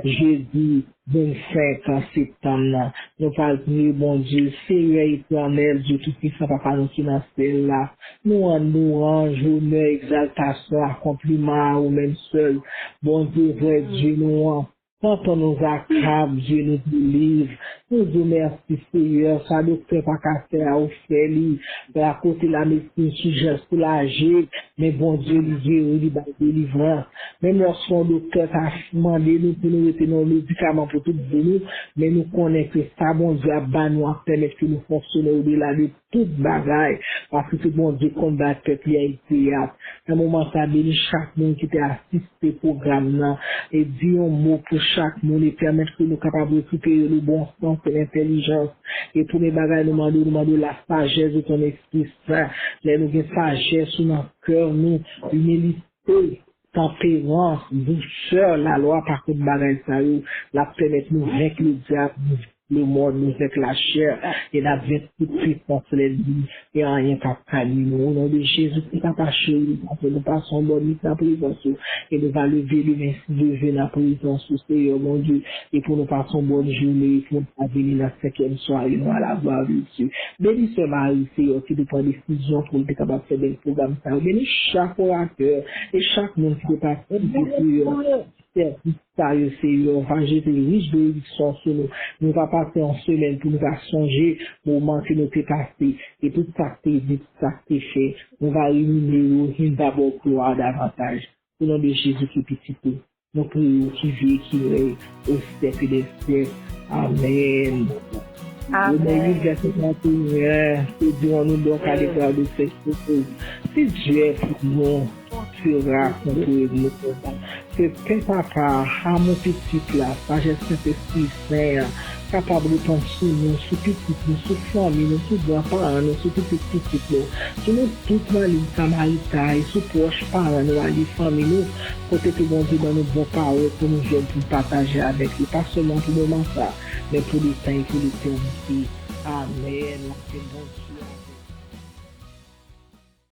jedi vennsenk septanm nan. Nou pral priye Bondye, Seyè Etènèl, Dye Toupisan, Papa nou ki nan syèl la. Nou rann lwanj, onè, egzaltasyon, akonpliman a ou menm sèl. Bondye vrè, Dye nou an. Quand on nous accable, Dieu nous délivre. Nou di w mèsi, Seyè. Sa doktè pa ka fè a, ou fè li. Akote lamedsin sou jès soulaje, men Bondye, li geri, li bay delivrans. Menm lòske yon doktè ta mande nou pou nou rete nan medikaman pou tout vi nou, men nou konnen ke sa Bondye ap ba nou ap pèmèt ke nou fonksyone odela de tout bagay, paske se Bondye k konn bay pèp li a li teyat. Nan moman sa, beni chak moun ki te asiste pwogram nan, e di yon mo pou chak moun, e pèmèt ke nou kapab rekipere le bon sens e lentèlijans. E premye bagay nou mande w, nou mande w la sagesse de ton Esprit Saint. Lè nou gen sajès ou nan kè nou, imilite, tanperans, dousè, lalwa pa kont bagay sa yo, l ap pèmèt nou venk ledyab, nou venk lemò, nou venk lachè, e n ap venk tout pisans lènmi, e anyen p ap ka nwi nou. O non de Jezi Kris, Papa cheri, nou pa fè nou pase yon bòn nwit nan prezans ou, e nou va leve demen si Dye vle nan prezans ou, Seyè Bondye, e pou nou pase yon bòn jounen, e pou nou pa vini nan senkyèm sware nou a la glwa de Dye. Beni sè Marie, Seyè, ki te pran desizyon pou l te kapab fè bèl pwogram sa yo. Beni chak oratè e chak moun ki te patisipe, Seyè. Sèvis sa yo, Seyè, va jete rich benediksyon sou nou. Nou va pase yon semèn pou nou va sonje moman ke nou te pase, e tout sa k te di, tout sa k te fè. Nou va rimine yo, e n va ba w glwa davantaj. O non de Jezi ki pitit ou. Nou priye w ki viv e ki rèy o syèk dè syèk. Amèn. Amèn. Romè uit, vèsè trannteyen, te di an nou donk a deklaré de cette chose, si Dieu est pour nous, qui sera contre nous? Ke Pè Papa, amou Pitit la, sajès Sentespri Sen an, kapab repann sou nou, sou pitit nou, sou fanmi nou, sou granparan nou, sou pitit pitit nou, sou nou tout nan liy Samarita e sou pwòch paran nou, alye fanmi nou, kote ke Bondye ban nou bon pawòl pou nou jwenn, pou nou pataje avèk li, pa sèlman pou moman sa, men pou letan e pou letènite. Amèn. Lapè Bondye.